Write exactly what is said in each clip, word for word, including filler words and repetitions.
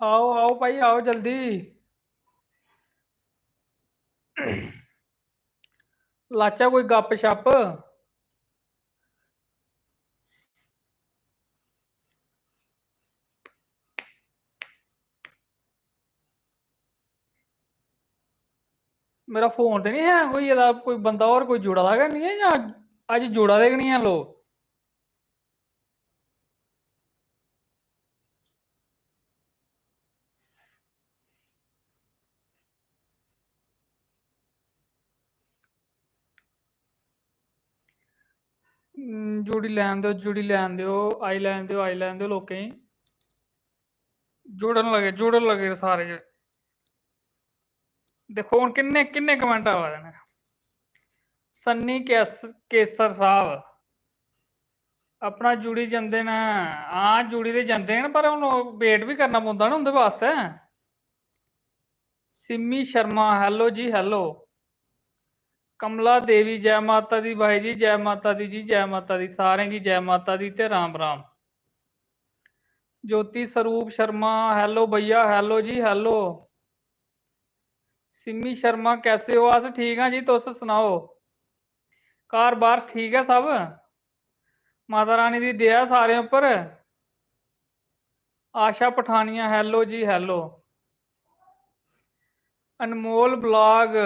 आओ, आओ भाई, आओ जल्दी। लाचा कोई गप शप। मेरा फोन ते नहीं हैंग होई गेदा? कोई बंदा होर कोई जुड़ा दा गै नहीं ऐ, जां अज्ज जुड़ा दे गै नहीं ऐ लोग? हम्म, जुड़ी लैन देओ, जुड़ी लैन देओ, आई लैन देओ, आई लैन देओ लोकें गी। जुड़न लगे, जुड़न लगे सारे जेह्ड़े। दिक्खो हून किन्ने, किन्ने comment आवा दे न। सन्नी केस-, केसर साहब अपना जुड़ी जंदे न। हां, जुड़ी ते जंदे न, पर हून ओह् wait बी करना पौंदा ना उं'दे बास्तै। सिमी शर्मा, hello जी, hello। कमला देवी, जय माता दी भाई जी, जय माता दी जी, जय माता दी, सारें गी जय माता दी ते राम राम। ज्योति स्वरूप शर्मा, hello भैया, hello जी, hello। सिमी शर्मा, कैसे हो? अस ठीक आं जी, तुस सनाओ, घर बाहर ठीक ऐ सब? माता रानी दी दया सारें उप्पर। आशा पठानिया, hello जी, hello। अनमोल blog,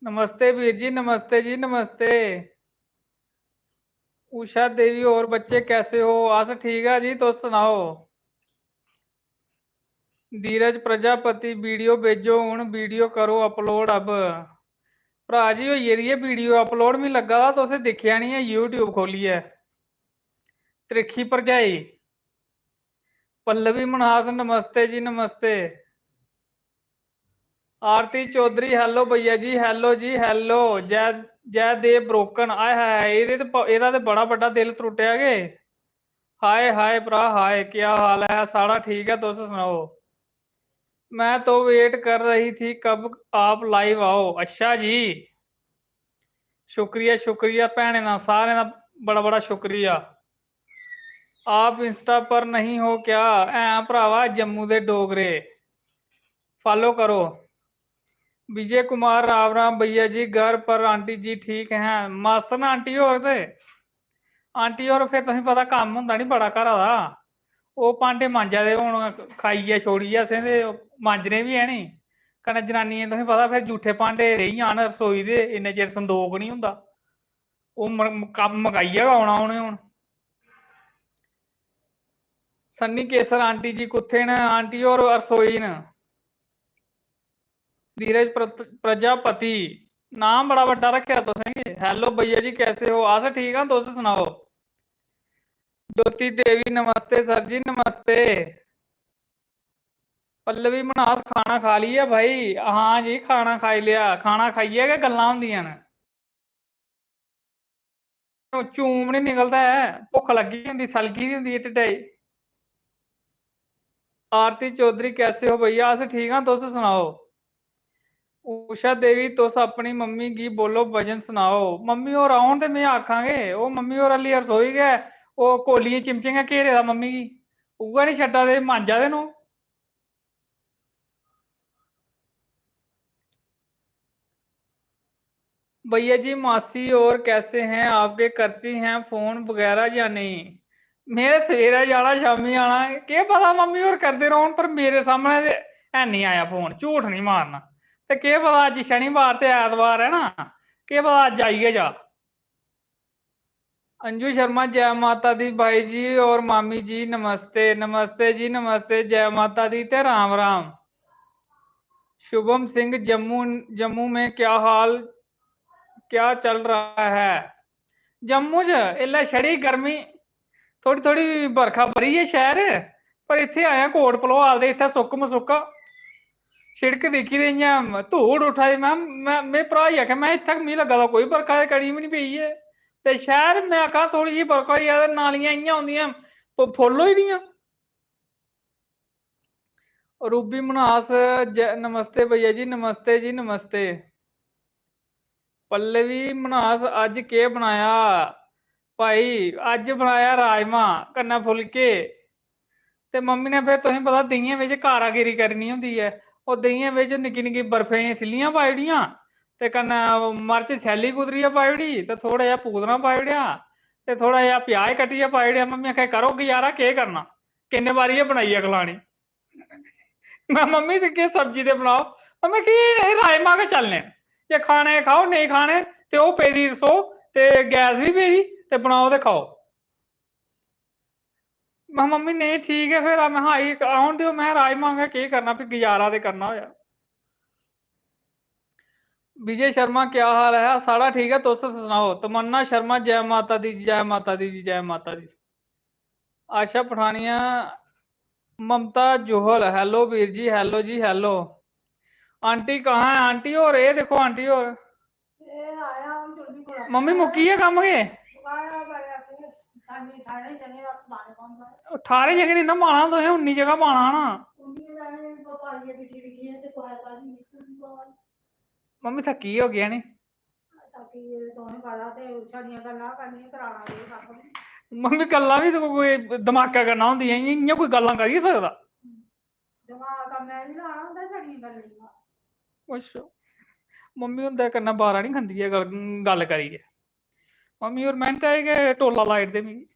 नमस्ते वीर जी, नमस्ते जी, नमस्ते। उषा देवी, और बच्चे कैसे हो? अस ठीक आ जी, तुस सनाओ। धीरज प्रजापति, video भेजो हून, video करो upload अब। भ्रा जी, होई गेदी ऐ video upload, मिगी लग्गा दा तुसें दिक्खेआ निं ऐ YouTube खोह्लियै। त्रिक्खी भरजाई। पल्लवी मन्हास, नमस्ते जी, नमस्ते। आरती चौधरी, hello भैया जी, hello जी, hello। जय, जय देव broken। आय हाय हाय, एह्दे ते प-, एह्दा ते बड़ा बड्डा दिल त्रुट्टेआ के। हाय हाय भ्रा हाय, क्या हाल ऐ? साढ़ा ठीक ऐ, तुस सनाओ। मैं तो wait कर रही थी कब आप live आओ। अच्छा जी, शुक्रिया, शुक्रिया भैनें दा, सारें दा बड़ा बड़ा शुक्रिया। आप Insta पर नहीं हो क्या? हैं भ्रावा, जम्मू दे डोगरे, follow करो। विजय कुमार, राम राम भैया जी, घर पर आंटी जी ठीक हैं? मस्त न आंटी होर ते। आंटी होर फिर तुसें पता कम्म होंदा नी बड़ा घरा दा, ओह् भांडे मांजा दे, हून खाइयै छोड़ियै असें ते मांजने बी है नी, कन्नै जनानियें तुसें पता फिर जूठे भांडे रेही जान रसोई दे, इन्ने चिर संदोख नी होंदा। ओह् म-, कम्म मकाइयै गै औना उ'नें हून। सन्नी केसर आंटी जी कुत्थै न? आंटी होर रसोई न। धीरज प्रत-, प्रजापति, नाम बड़ा बड्डा रक्खेआ तुसें गी। Hello भैया जी, कैसे हो? अस ठीक आं, तुस सनाओ। ज्योति देवी, नमस्ते सर जी, नमस्ते। पल्लवी मन्हास, खाना खा लिया भाई? हां जी, खाना खाई लेआ। खाना खाइयै गै गल्लां होंदियां न। चूम निं निकलदा ऐ, भुक्ख लग्गी दी होंदी, सलगी दी होंदी ऐ ढिड्डै च। आरती चौधरी, कैसे हो भैया? अस ठीक आं, तुस सनाओ। उषा देवी, तुस अपनी मम्मी गी बोलो, भजन सनाओ। मम्मी होर औन ते में आखां गे, ओह् मम्मी होर हल्ली रसोई गै, ओह् कोलियें चिमचें गै घेरे दा मम्मी गी, उ'ऐ निं छड्डा दे, मांजा दे न ओह्। भैया जी, मासी और कैसे हैं आपके, करती हैं फोन वगैरह या नहीं? में सवेरै जाना, शामीं आना, केह् पता मम्मी होर करदे रौह्न, पर मेरे सामनै ते है निं आया फोन, झूठ निं मारना। ते केह् पता, अज्ज शनिवार ते ऐतवार ऐ ना, केह् पता अज्ज आई गै जा। अंजू शर्मा, जय माता दी बाई जी और मामी जी, नमस्ते, नमस्ते जी, नमस्ते, जय माता दी ते राम राम। शुभम सिंह, जम्मू, जम्मू में क्या हाल, क्या चल रहा है? जम्मू च इसलै छड़ी गर्मी, थोड़ी थोड़ी बरखा बरी ऐ शैह्र, पर इत्थै आया कोट भलवाल ते इत्थै सुक्क मसुक्का। शिड़क दिक्खी ते इ'यां धूड़ उट्ठा दी। में, में, में भ्राऽ गी आखेआ, में, "इत्थै मिगी लग्गा दा कोई बरखा दी कणी बी निं पेई ऐ।" ते शैह्र में आखेआ थोड़ी जेही बरखा होई जा ते नालियां इ'यां होंदियां, प-, फुल्ल होई दियां। रूबी मन्हास, जै-, नमस्ते भैया जी, नमस्ते जी, नमस्ते। पल्लवी मन्हास, अज्ज केह् बनाया? भाई, अज्ज बनाया राजमा कन्नै फुलके। ते मम्मी ने फिर, तुसेंगी पता, देहियें बिच कारागिरी करनी होंदी ऐ। ओह् देहियें बिच निक्की निक्की बर्फे दियां सिल्लियां पाई ओड़ियां ते कन्नै मर्च सैल्ली कुतरियै पाई ओड़ी ते थोह्ड़ा जेहा पूतना पाई ओड़ेआ ते थोह्ड़ा जेहा प्याज कट्टियै पाई ओड़ेआ। मम्मी आखै, "करो गुजारा, केह् करना, किन्ने बारी एह् बनाइयै खलानी।" में, "मम्मी, ते केह् सब्जी ते बनाओ।" मम्मी, "की नेईं, राजमा गै चलने न, जे खाने खाओ, नेईं खाने ते ओह् पेदी रसो ते गैस बी पेदी, ते बनाओ ते खाओ।" में, "मम्मी, नेईं, ठीक ऐ फिर।" में, "हां, आई औन देओ।" में, "राजमा गै केह् करना, फ्ही गुजारा ते करना होएआ।" विजय शर्मा, क्या हाल है? साढ़ा ठीक ऐ, तुस सनाओ। तमन्ना शर्मा, जय माता दी, जय माता दी जी, जय माता दी। आशा पठानिया, ममता जोहल, hello वीर जी, hello जी, hello। आंटी कहाँ है? आंटी होर, एह् दिक्खो आंटी होर। मम्मी, मुक्की गेआ कम्म के? ठारें जगह निं ना पाना तुसें, उन्नी जगह पाना ना। मम्मी, थक्की हो गया नी? मम्मी, गल्लां बी ते कोई दमाकै कन्नै होंदियां, इ'यां, इ'यां कोई गल्लां करी सकदा? अच्छा, मम्मी हुंदे कन्नै बारा निं खंदी ऐ गल्ल, गल्ल करियै। मम्मी होर मैंह्टे च गै टोला लाई ओड़दे मिगी।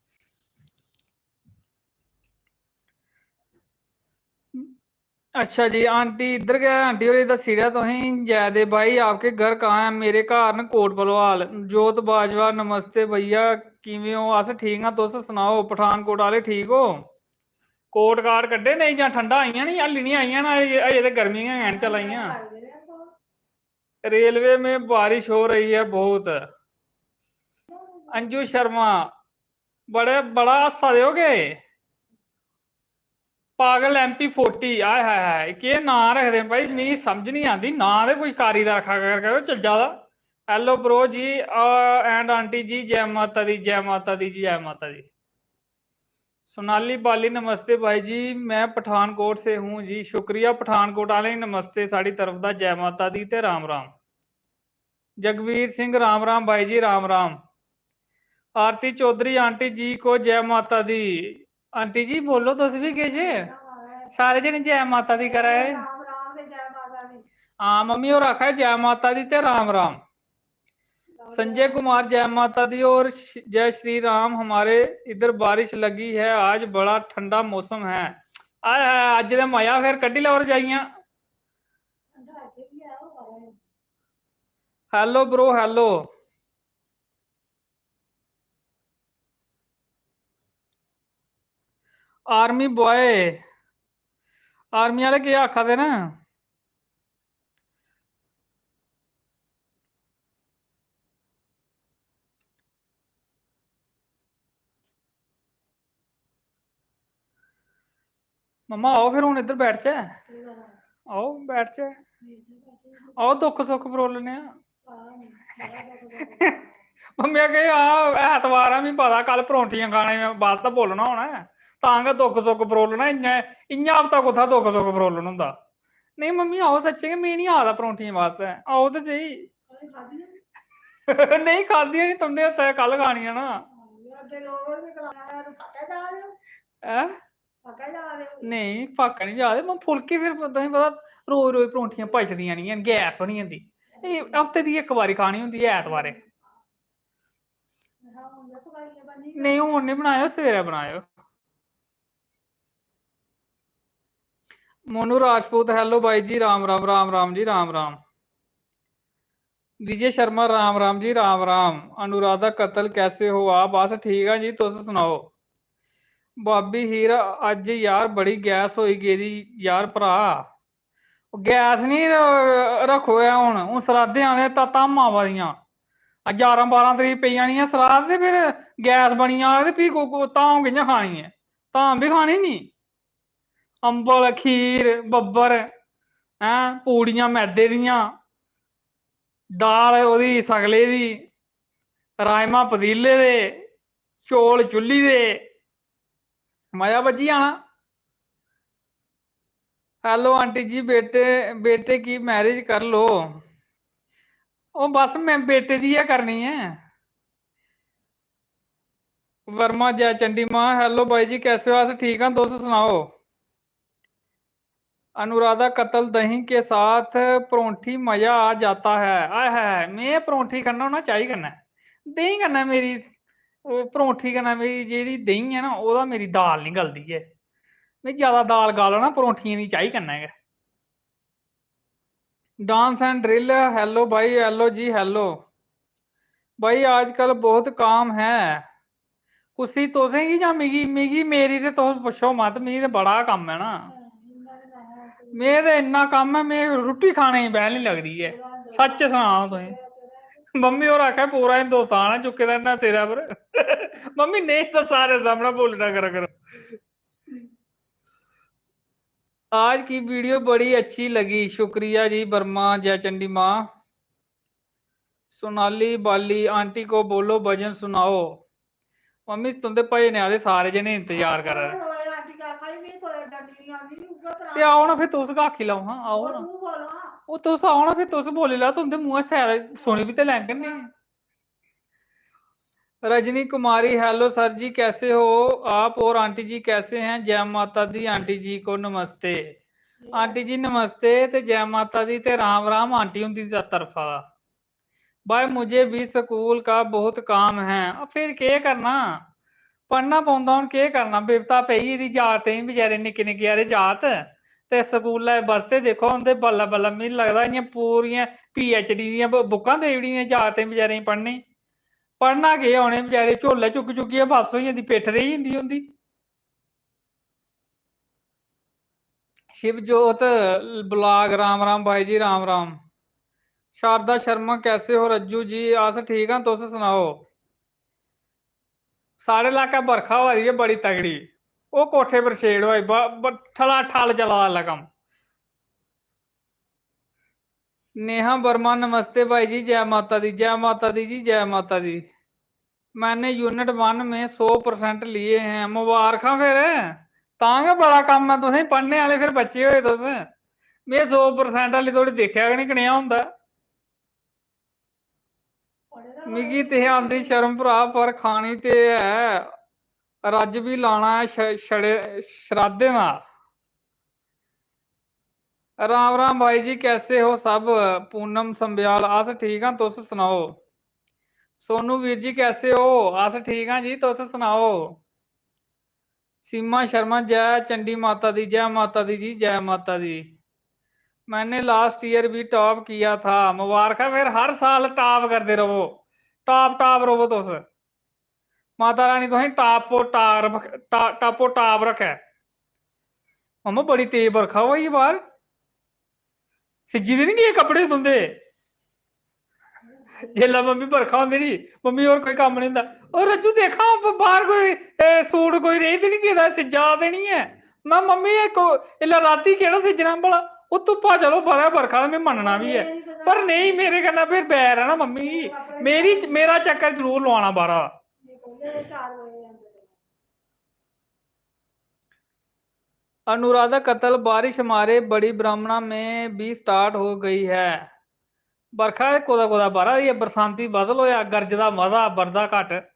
अच्छा जी, आंटी इद्धर गै, आंटी होरें दस्सी ओड़ेआ तुसेंगी। जयदेव भाई, आपके घर कहाँ है? मेरे घर न कोट भलवाल। जोत बाजवा, नमस्ते भैया, किवें ओ? अस ठीक आं, तुस सनाओ, पठानकोट आह्ले ठीक ओ? कोट काट कड्ढे नेईं जां ठंडां आइयां निं, हल्ली निं आइयां न, अजें, अजें ते गर्मियां गै न चला दियां। रेलवे में बारिश हो रही है बहुत। अंजू शर्मा, बड़े, बड़ा हस्सा दे ओ गए। पागल एम पी फोर्टी, आय हाय हाय, केह् नांऽ रखदे न भाई, मिगी समझ निं आंदी, नांऽ ते कोई कारी दा रक्खा कर, करो चज्जा दा। Hello bro जी, आ, and आंटी जी, जय माता दी, जय माता दी जी, जय माता दी। सोनाली बाली, नमस्ते भाई जी, मैं पठानकोट से हूँ जी। शुक्रिया पठानकोट आह्लें गी, नमस्ते साढ़ी तरफ दा, जै माता दी ते राम राम। जगवीर सिंह, राम राम भाई जी, राम राम। आरती चौधरी, आंटी जी को जै माता दी। आंटी जी, बोलो तुस बी किश, सारे जने जै माता दी करा दे। राम राम ते जै माता दी। हां, मम्मी होर आखा दे, "जै माता दी ते राम राम।" संजय कुमार, जै माता दी और श-, जय श्री राम। हमारे इधर बारिश लगी है, आज बड़ा ठंडा मौसम है। आय हाय, अज्ज ते मजा, फिर कड्ढी लैओ रजाइयां। Hello bro, hello। Army boy, army आह्ले केह् आखा दे न? मम्मा, आओ फिर, हून इद्धर बैठचै। आओ, बैठचै। आओ, दुक्ख सुख फरोलने आं। मम्मी आखा दी, "हां, ऐतवार ऐ, मी पता, कल परौंठियां खाने बास्तै बोलना होना ऐ, तां गै दुक्ख सुख फरोलना। इ'यां, इ'यां हफ्ता कुत्थै दुक्ख सुख फरोलन होंदा?" "नेईं मम्मी, आओ, सच्चें गै, मी निं आखदा परौंठियें बास्तै, आओ ते स्हेई।" "नेईं, खाद्धियां निं, तुं'दे हत्थै कल खानियां ना।" हैं? नेईं, फाका निं जा दे, में फुलके फिर तुसें पता, रोज रोज परौंठियां पचदियां निं हैन, गैस बनी जंदी। एह् हफ्ते दी इक बारी खानी होंदी ऐ, ऐतवारें। नेईं, हून निं बनाएओ, सवेरै बनाएओ। मोनू राजपूत, hello बाई जी, राम राम, राम राम जी, राम राम। विजय शर्मा, राम राम जी, राम राम। अनुराधा कत्तल, कैसे हो आप? अस ठीक आं जी, तुस सनाओ। भाभी हीर, अज्ज यार बड़ी गैस होई गेदी यार भ्राऽ। गैस निं र-, रक्खो ऐ हून, हून सराधें आह्ले ता-, धामां आवा दियां। आ ञारां बारां तरीक पेई जानी ऐ सराध ते फिर गैस बनी जा ते फ्ही गो-, गो-, धाम कि'यां खानी ऐ? धाम बी खानी निं। अम्बल, खीर, बब्बर, हैं, पूड़ियां मैदे दियां, दाल ओह्दी सगले दी, राजमा पतीले दे, चौल चुल्ली दे, मजा बज्जी जाना। Hello आंटी जी, बेटे, बेटे की marriage कर लो। ओह् बस में बेटे दी गै करनी ऐ। वर्मा, जय चंडी मां। हेलो भाई जी, कैसे हो? अस ठीक हां, तुस सनाओ। अनुराधा कत्ल, दही के साथ परौंठी मजा आ जाता है। आय हाय हाय, में परौंठी खन्ना होन्ना चाही कन्नै, देहीं कन्नै। मेरी ओह् परौंठी कन्नै मेरी जेह्ड़ी देहीं ऐ ना, ओह्दा मेरी दाल निं गलदी ऐ। में जैदा दाल गालां ना परौंठियें दी चाही कन्नै गै। Dance and drill, hello भाई, hello जी, hello। भाई, आजकल बहुत काम है। कुसी तुसें गी जां मिगी? मिगी, मेरी ते तुस पुच्छो मत, मिगी ते बड़ा कम्म ऐ ना। में ते इन्ना कम्म ऐ, में रुट्टी खाने गी बैह्ल निं लगदी ऐ, सच्च सनां तुसें। मम्मी होर आखै, "पूरा हिंदुस्तान ऐ चुक्के दा इन्ना सिरै पर।" मम्मी, नेईं, स-, सारे सामनै बोलना करा करो। आज की वीडियो बड़ी अच्छी लगी, शुक्रिया जी वर्मा, जय चंडी मां। सोनाली बाली, आंटी को बोलो भजन सुनाओ। मम्मी, तुंदे भजने आह्ले सारे जने इंतजार करा दे। ते आओ ना, फिर तुस गै आखी लैओ हां, आओ ना। ओह् तुस आओ ना, फिर तुस बोली लैओ, तुंदे मुंहै शैल सुनी बी ते लैङन नी। रजनी कुमारी, हेलो सर जी, कैसे हो आप और आंटी जी कैसे हैं? जय माता दी आंटी जी को नमस्ते। आंटी जी नमस्ते ते जय माता दी ते राम राम आंटी हुंदी दा तरफा दा। भाई, मुझे भी स्कूल का बहुत काम है। अब फिर केह् करना, पढ़ना पौंदा, हून केह् करना, बिपता पेई गेदी जागतें गी, बेचारे निक्के निक्के हारे जागत, ते स्कूलै बस्ते दिक्खो उं'दे, बल्लें बल्लें मिगी लगदा इ'यां पूरियां पी एच डी दियां ब-, बुक्कां देई ओड़ी दियां जागतें बेचारें गी पढ़ने गी। पढ़ना केह्, उ'नें बेचारे झोले चुक्की चुक्कियै बस होई जंदी, पिट्ठ रेही जंदी उं'दी। शिवजोत ब्लाग, राम राम भाई जी, राम राम। शारदा शर्मा, कैसे हो रज्जू जी? अस ठीक आं, तुस सनाओ। साढ़े लाकै बरखा होआ दी ऐ बड़ी तगड़ी, ओह् कोठे पर शेड होआ दी, ब-, ब-, ठला ठल चला दा इसलै कम्म। नेहा वर्मा, नमस्ते भाई जी, जय माता दी, जय माता दी जी, जय माता दी। मैंने यूनिट वन में सौ परसेंट लिए हैं, मुबारखां फिर, तां गै बड़ा कम्म ऐ तुसें पढ़ने आह्ले, फिर बच्चे होए तुस। में सौ परसेंट आह्ली धोड़ी दिक्खेआ गै निं कनेहा होंदा। मिगी ते आंदी शर्म भ्रा, पर खानी ते ऐ, रज्ज बी लाना ऐ छ-, छड़े श्राद्धें दा। राम राम भाई जी, कैसे हो सब? पूनम संब्याल, अस ठीक आं, तुस सनाओ। सोनू वीर जी, कैसे हो? अस ठीक आं जी, तुस सनाओ। सीमा शर्मा, जय चंडी माता दी, जय माता दी जी, जय माता दी। मैंने लास्ट ईयर भी टॉप किया था। मुबारखां, फिर हर साल टॉप करदे रवो, टॉप, टॉप रवो तुस। माता रानी तुसें टॉपो टॉप, टा-, टॉपो टॉप रक्खै। मम्मा, बड़ी तेज बरखा होआ दी बाहर, सिज्जी ते निं गे कपड़े तुं'दे? जेल्लै मम्मी बरखा होंदी नी, मम्मी होर कोई कम्म निं होंदा। "ओ रज्जू, दिक्ख हां, ब-, बाहर कोई, ए, सूट कोई रेही ते निं गेदा, सिज्जा ते निं ऐ?" में, "मम्मी, एह् को-, इसलै रातीं केह्ड़ा सिज्जना भला? ओह् धुप्पा चलो, बाहरै बरखा ते में मन्नना बी ऐ, पर नेईं, मेरे कन्नै फिर बैर ऐ ना मम्मी गी। मेरी, मेरा चक्कर जरूर लोआना बाहरा दा।" अनुराधा कत्ल, बारिश हमारे बड़ी ब्राह्मणा में भी start हो गई है। बरखा ते कुतै कुतै बरा दी ऐ, बरसांती बदल होआ, गरजदा मता, बरदा घट्ट।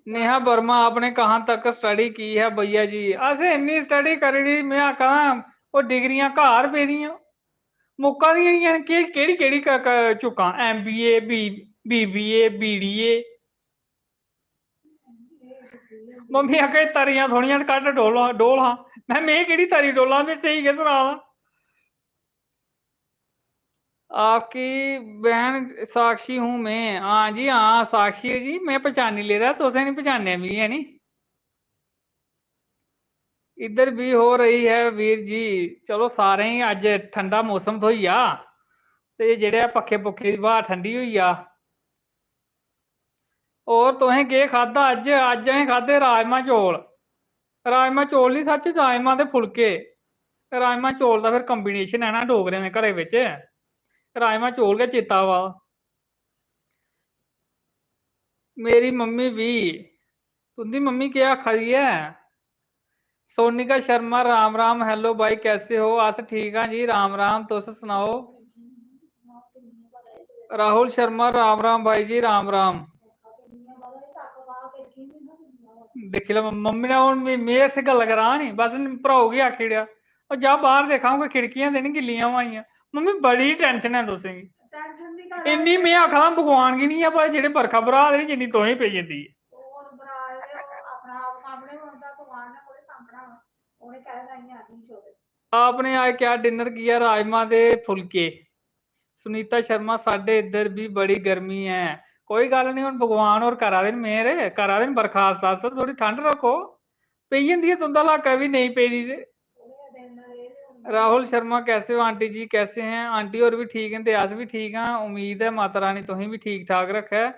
नेहा वर्मा, आपने कहाँ तक study की है भैया जी? असें इन्नी study करी ओड़ी, में आखा दा, ओह् डिग्रियां घर पेदियां, मुक्का दियां निं हैन। केह्, केह्ड़ी, केह्ड़ी क-, क-, चुक्कां? M B A, B-, B B A, B D A। Mummy आखा दी, "तरियां थोह्ड़ियां न, कड्ढ डोल, डोल हां।" में, "में केह्ड़ी तरी डोलां, में स्हेई गै सनाऽ दा।" आपकी बहन साक्षी हूँ मैं। हां जी हां, साक्षी जी, मैं पछानी लेदा, तुसें निं पछानेआ मिगी, है नी? इधर भी हो रही है वीर जी। चलो, सारें गी अज्ज ठंडा मौसम थ्होई जा ते जेह्ड़े पक्खे पुक्खे दी ब्हा ठंडी होई जा। होर तुसें केह् खाद्धा अज्ज? अज्ज असें खाद्धे राजमा चौल। राजमा चौल निं, सच्च, राजमा ते फुलके। राजमा चौल दा फिर combination ऐ ना डोगरें दे घरै बिच। राजमा चौल गै चेता आवा दा। मेरी मम्मी बी। तुं'दी मम्मी केह् आखा दी ऐ? सोनिका शर्मा, राम राम। Hello भाई, कैसे हो? अस ठीक आं जी, राम राम। तुस सनाओ। राहुल शर्मा, राम राम भाई जी, राम राम। दिक्खी लैओ, मम्मी ने हून मी, में इत्थै गल्ल करां नी, बस भ्राऊ गी आखी ओड़ेआ, "ओह् जा बाह्र दिक्खां, कोई खिड़कियां ते निं गिल्लियां होआ दियां।" मम्मी, बड़ी tension ऐ तुसेंगी। Tension दी गल्ल इन्नी ऐ। में आखा दा, भगवान गी निं ऐ, पर जेह्ड़े बरखा बरसात नी, जिन्नी तुसेंगी पेई जंदी ऐ। ओह् बरसात ऐ, ओह् अपना आप सामने होंदा, भगवान ने थोह्ड़े सामना होना। उ'नें कैह्दा इ'यां आखी छोड़े। आपने आज क्या dinner किया? राजमा ते फुलके। सुनीता शर्मा, "साढ़े इद्धर भी बड़ी गर्मी ऐ।" कोई गल्ल निं, हून भगवान होर करा दे न मेह्र, करा दे न बरखा, आस्ता आस्ता थोह्ड़ी ठंड रक्खो। पेई जंदी ऐ तुं'दा लाका बी, नेईं पेदी ते। राहुल शर्मा, "कैसे हो आंटी जी, कैसे हैं?" आंटी होर बी ठीक न ते अस बी ठीक आं। उम्मीद ऐ माता रानी तुसें बी ठीक ठाक रक्खै।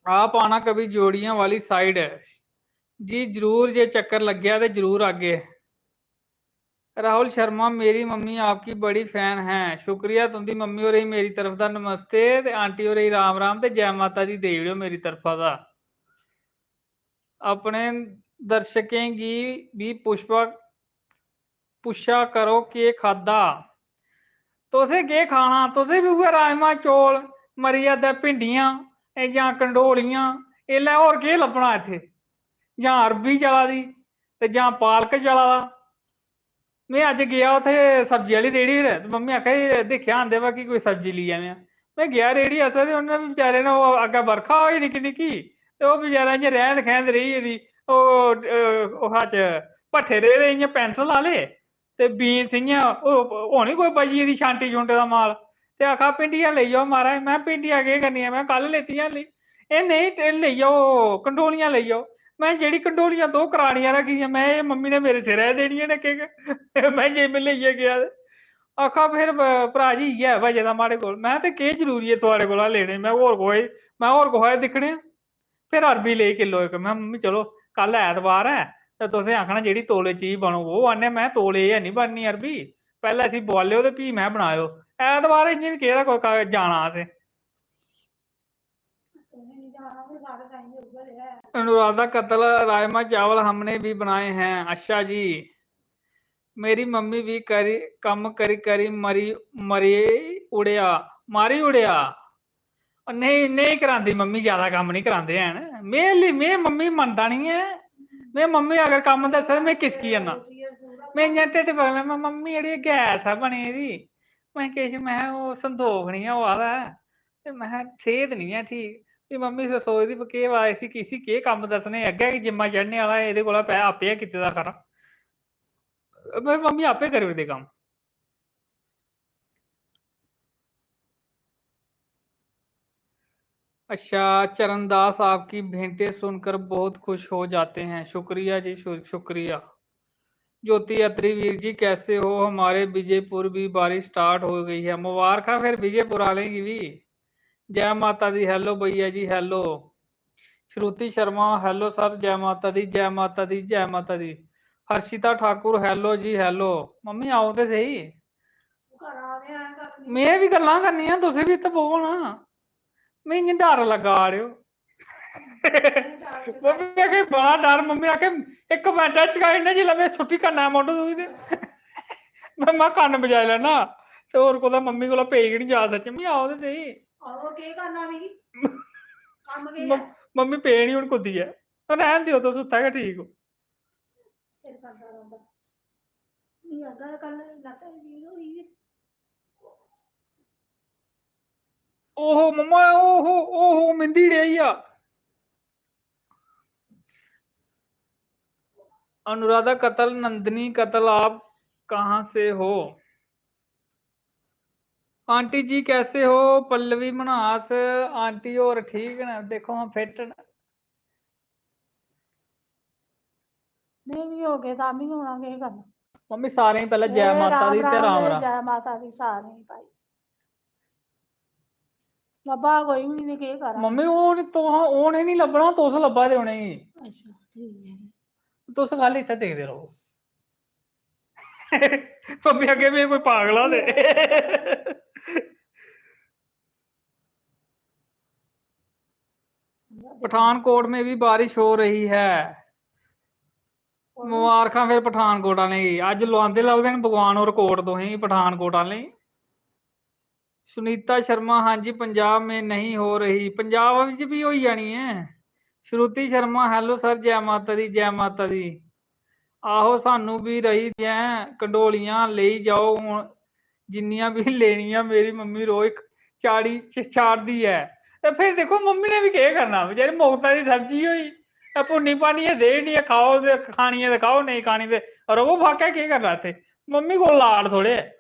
आप आना कभी जोड़ियां वाली side। जी जरूर, जे चक्कर लग्गेआ ते जरूर आगे। राहुल शर्मा, "मेरी मम्मी आपकी बड़ी fan है।" शुक्रिया, तुं'दी मम्मी होरें गी मेरी तरफ दा नमस्ते ते आंटी होरें गी राम राम ते जै माता दी देई ओड़ेओ मेरी तरफा दा। अपने दर्शकें गी बी पुष्पा, पुच्छा करो केह् खाद्धा। तुसें केह् खाना? तुसें बी उ'ऐ राजमा चौल, मरी जादै भिंडियां, एह् जां कंडोलियां, एल्लै होर केह् लब्भना इत्थै? जां अरबी चला दी ते जां पालक चला दा। में अज्ज गेआ उत्थै सब्जी आह्ली रेह्ड़ी पर, ते मम्मी आखा दी, "दिक्खेआ आंदे बाकी कोई सब्जी लेई आवेआं।" में गेआ रेह्ड़ी आस्तै, ते उ'नें बी बेचारे ने, ओह् अग्गें बरखा होई निक्की निक्की, ते ओह् बेचारा इ'यां रैंह्द खैंह्द रेही गेदी। ओह्, ओह् हा च भट्ठे रेह्दे इ'यां pencil आह्ले, ते beans इ'यां, ओह् होनी कोई बची दी छांटी छुंटे दा माल। ते आखा, "भिंडियां लेई जाओ महाराज।" में, "भिंडियां केह् करनियां?" में, "कल लेतियां हाल्ली।" "एह् नेईं, ते लेई जाओ, कंडोलियां लेई जाओ।" में, "जेह्ड़ी कंडोलियां दो कराड़ियां रक्खी दियां, में, एह् मम्मी ने मेरे सिरै देनियां न, केह्, में जे में लेइयै गेआ ते।" आखा, "फिर ब-, भ्राऽ जी, इ'यै बचे दा माड़े कोल।" में, "ते केह् जरूरी ऐ थुआढ़े कोला लेने?" में, "होर कोई, में होर कुसै दिक्खने आं।" फिर अरबी लेई किलो इक। में, "मम्मी, चलो, कल ऐतवार ऐ, ते तुसें आखना जेह्ड़ी तौले चीज बनग, ओह् आह्ने।" में, "तौले एह् हैनी बननी अरबी, पैह्लें इसी बोआलेओ ते फ्ही में बनाएओ। ऐतवार इ'यां बी केह्ड़ा कोई क-, जाना असें।" अनुराधा कत्तल, "राजमा चावल हमने भी बनाए हैं।" अच्छा जी। मेरी मम्मी भी करी, कम्म करी करी मरी, मरी उड़ेआ, मारी उड़ेआ। नेईं, नेईं करांदी मम्मी, ज्यादा कम्म निं करांदे हैन। में ली-, में मम्मी मनदा निं ऐ। में मम्मी अगर कम्म दस्सै, में किसकी जन्ना। में इ'यां ढिड्ड पकड़ना, में, "मम्मी, जेह्ड़ी गैस ऐ बनी दी," में, "किश," में, "ओह् संदोख निं होआ दा ऐ, ते," में, "सेह्त निं ऐ ठीक।" फ्ही मम्मी सो-, सोचदी, "केह् पता इसी, इसी केह् कम्म दस्सने अग्गें, कि जिम्मा चढ़ने आह्ला, एह्दे कोला पै-, आपें गै कीते दा खरा।" में, मम्मी आपे करी ओड़दे कम्म। अच्छा, चरण दास, आपकी भेंटें सुनकर बहुत खुश हो जाते हैं। शुक्रिया जी, शु-, शुक्रिया। ज्योति अत्री, "वीर जी कैसे हो? हमारे विजयपुर भी बारिश start हो गई है।" मुबारखां फिर विजयपुर आह्लें गी बी। जय माता दी, hello भैया जी, hello। श्रुति शर्मा, "Hello sir, जय माता दी, जय माता दी, जय माता दी।" हर्षिता ठाकुर, "Hello जी, hello।" मम्मी, आओ ते स्हेई। घरा दे आए कक्ख निं। में बी गल्लां करनियां, तुसें बी इत्थै बौह्ना। में इ'यां डर लग्गा, अड़ेओ। मम्मी आखे, "बड़ा डर।" मम्मी आखे, "इक मिंट च चकाई ओड़ना, जिसलै में छुट्टी करना ऐ मुंढ तुगी ते।" में, में कन्न बजाई लैना, ते होर कुतै मम्मी कोला पेई गै निं जा सच्चें। "मम्मी, आओ ते स्हेई।" आहो, केह् करना मिगी? कम्म केह् म-, ऐ? मम्मी पे निं हून कुद्दी ऐ। "रैह्न देओ, तुस उत्थै गै ठीक ओ।" सिर करदा रौंह्दा। मी अग्गें कल लत्ता दी पीड़ होई दी। ओहो मम्मा, ओहो, ओहो, मिंदी डेही आ। अनुराधा कत्तल, नंदिनी कत्तल, आप कहाँ से हो? आंटी जी कैसे हो? पल्लवी मन्हास, आंटी होर ठीक न? देखो हां, fit न। नेईं बी होगे तां बी हून केह् करना। मम्मी, सारें गी पैह्लें जै ए माता दी ते राम राम राम। जै माता दी सारें गी भाई। लब्भा कोई बी निं ते केह् करां? मम्मी, ओह् निं, तुस, उ'नें निं लब्भना, तुस लब्भा दे उ'नेंगी। अच्छा, ठीक ऐ। तुस खाल्ली इत्थै दिखदे र'वो। मम्मी अग्गें बी कोई पागल होंदे। पठानकोट में भी बारिश हो रही है। मबारखां फिर पठानकोट आह्लें गी। अज्ज लुआंदे लभदे न भगवान होर कोट तुसेंगी, पठानकोट आह्लें गी। सुनीता शर्मा, "हाँ जी, पंजाब में नहीं हो रही।" पंजाब बिच भी होई जानी ऐ। श्रुति शर्मा, hello sir, जै माता दी, जै माता दी। आहो, सानू भी रही दियां कंडोलियां, लेई जाओ हुन जिन्नियां भी लेनियां। मेरी मम्मी रोज चाड़ी च-, चाड़दी ऐ। ते फिर दिक्खो, मम्मी ने बी केह् करना, बेचारी मौका दी सब्जी होई, ते भुन्नी भन्नियै देई ओड़नी ऐ, खाओ ते खानी ऐ ते खाओ, नेईं खानी ते रवो फाकै, केह् करना इत्थै। मम्मी कोल लाड थोड़े ऐ।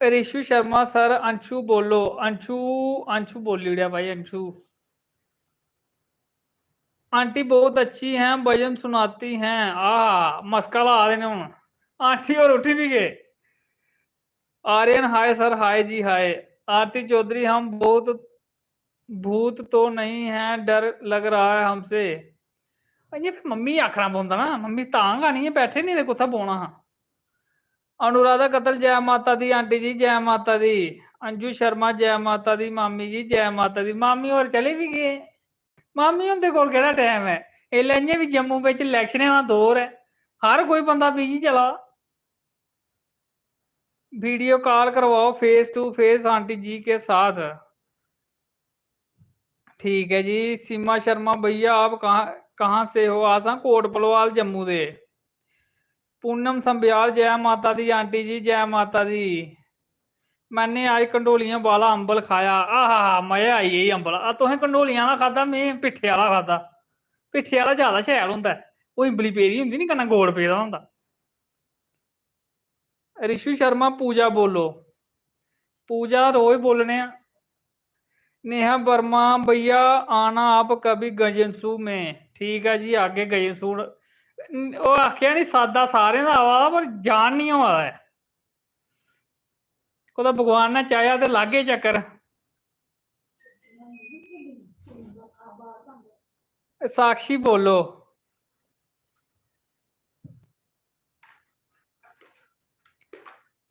रिशु शर्मा sir, अंशु बोलो, अंशु, अंशु बोली ओड़ेआ भाई, अंशु। आंटी बहुत अच्छी हैं, भजन सुनाती हैं। आ, मस्का ला दे ने हुन। आंटी होर उठी भी गे। आर्यन, हाय sir, हाय जी, हाय। आरती चौधरी, हम बहुत, भूत तो नहीं है, डर लग रहा है हमसे। इ'यां फिर मम्मी गी आखना पौंदा ना, मम्मी तां गै आनियै बैठे, नेईं ते कुत्थै बौह्ना हा। अनुराधा कत्तल, जै माता दी आंटी जी, जै माता दी। अंजू शर्मा, जै माता दी मामी जी, जै माता दी। मामी होर चली बी गे। मामी हुंदे कोल केह्ड़ा टैम ऐ? इसलै इ'यां बी जम्मू बिच इलैक्शनें दा दौर ऐ, हर कोई बंदा बिजी चला दा। वीडियो कॉल करवाओ face to face आंटी जी के साथ। ठीक है जी। सीमा शर्मा, भैया आप कहाँ, कहाँ से हो? अस आं कोट भलवाल, जम्मू दे। पूनम संबियाल, जै माता दी आंटी जी, जै माता दी। मैंने आज कंडोलियां वाला अंबल खाया, आहा, मजा आई गेई अंबल। आ, तुसें कंडोलियां आह्ला खाद्धा, में पिट्ठे आह्ला खाद्धा। पिट्ठे आह्ला ज्यादा शैल होंदा ऐ, ओह् इम्बली पेदी होंदी नी, कन्नै गोड़ पेदा होंदा। रिशु शर्मा, पूजा बोलो। पूजा रोज बोलने आं। नेहा वर्मा, भैया आना आप कभी गजनसू में। ठीक ऐ जी, आगे गजनसू। ओह् आखेआ नी, सादा सारें दा आवा दा, पर जान निं होआ दा ऐ। कुतै भगवान ने चाहेआ ते लागे चक्कर। साक्षी बोलो।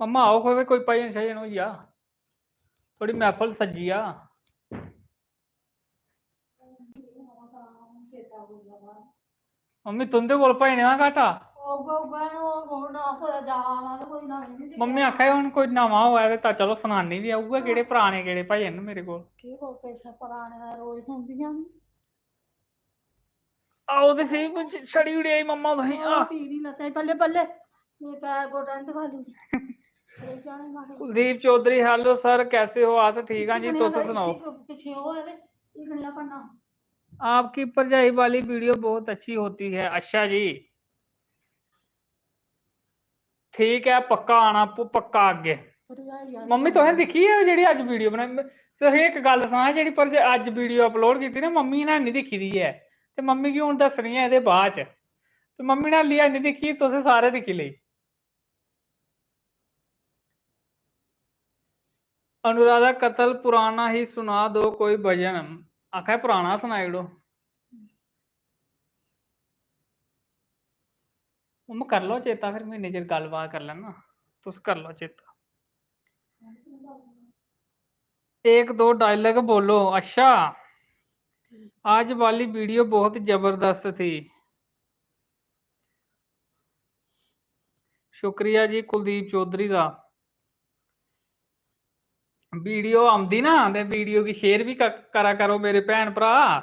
मम्मा आओ, कोई, कोई भजन शजन होई जा, थोड़ी महफल सज्जी जा। मम्मी, तुं'दे कोल भजने दा घाटा? मम्मी आखा दे, "हून कोई नमां होऐ ते तां चलो, सनानी बी ऐ। उ'ऐ केह्ड़े पराने, केह्ड़े भजन न मेरे कोल।" केह् कोई किश पराने दा रोज सुनदियां न। आओ ते स्हेई, छड़ी ओड़ेआ ई मम्मा तुसें। आ। पीड़ी लत्ते, बल्ले, बल्ले। मेरे पैर गोडा निं दबाई ओड़े। कुलदीप चौधरी, hello sir, कैसे हो? अस ठीक आं जी, तुस सनाओ। आपकी भरजाई वाली वीडियो बहुत अच्छी होती है। अच्छा जी, ठीक ऐ, पक्का आना, प-, पक्का आगे। मम्मी, तुसें दिक्खी ऐ जेह्ड़ी अज्ज वीडियो बनाई? तुसें इक गल्ल सनां, जेह्ड़ी पर जे अज्ज वीडियो अपलोड कीती ना, मम्मी ने हैनी दिक्खी दी ऐ, ते मम्मी गी हून दस्सनी ऐ एह्दे बाद च। ते मम्मी ने हाल्ली हैनी दिक्खी, तुसें सारे दिक्खी लेई। अनुराधा कत्तल, पुराना ही सुना दो कोई भजन। आखा दे पुराना सनाई ओड़ो। मम्मा, कर लो चेता, फिर में इन्ने चिर गल्लबात कर लैना, तुस कर लो चेता। एक दो डायलॉग बोलो। अच्छा, आज वाली वीडियो बहुत जबरदस्त थी। शुक्रिया जी कुलदीप चौधरी दा। वीडियो औंदी ना, ते वीडियो गी शेयर बी क-, करा करो मेरे भैन भ्राऽ,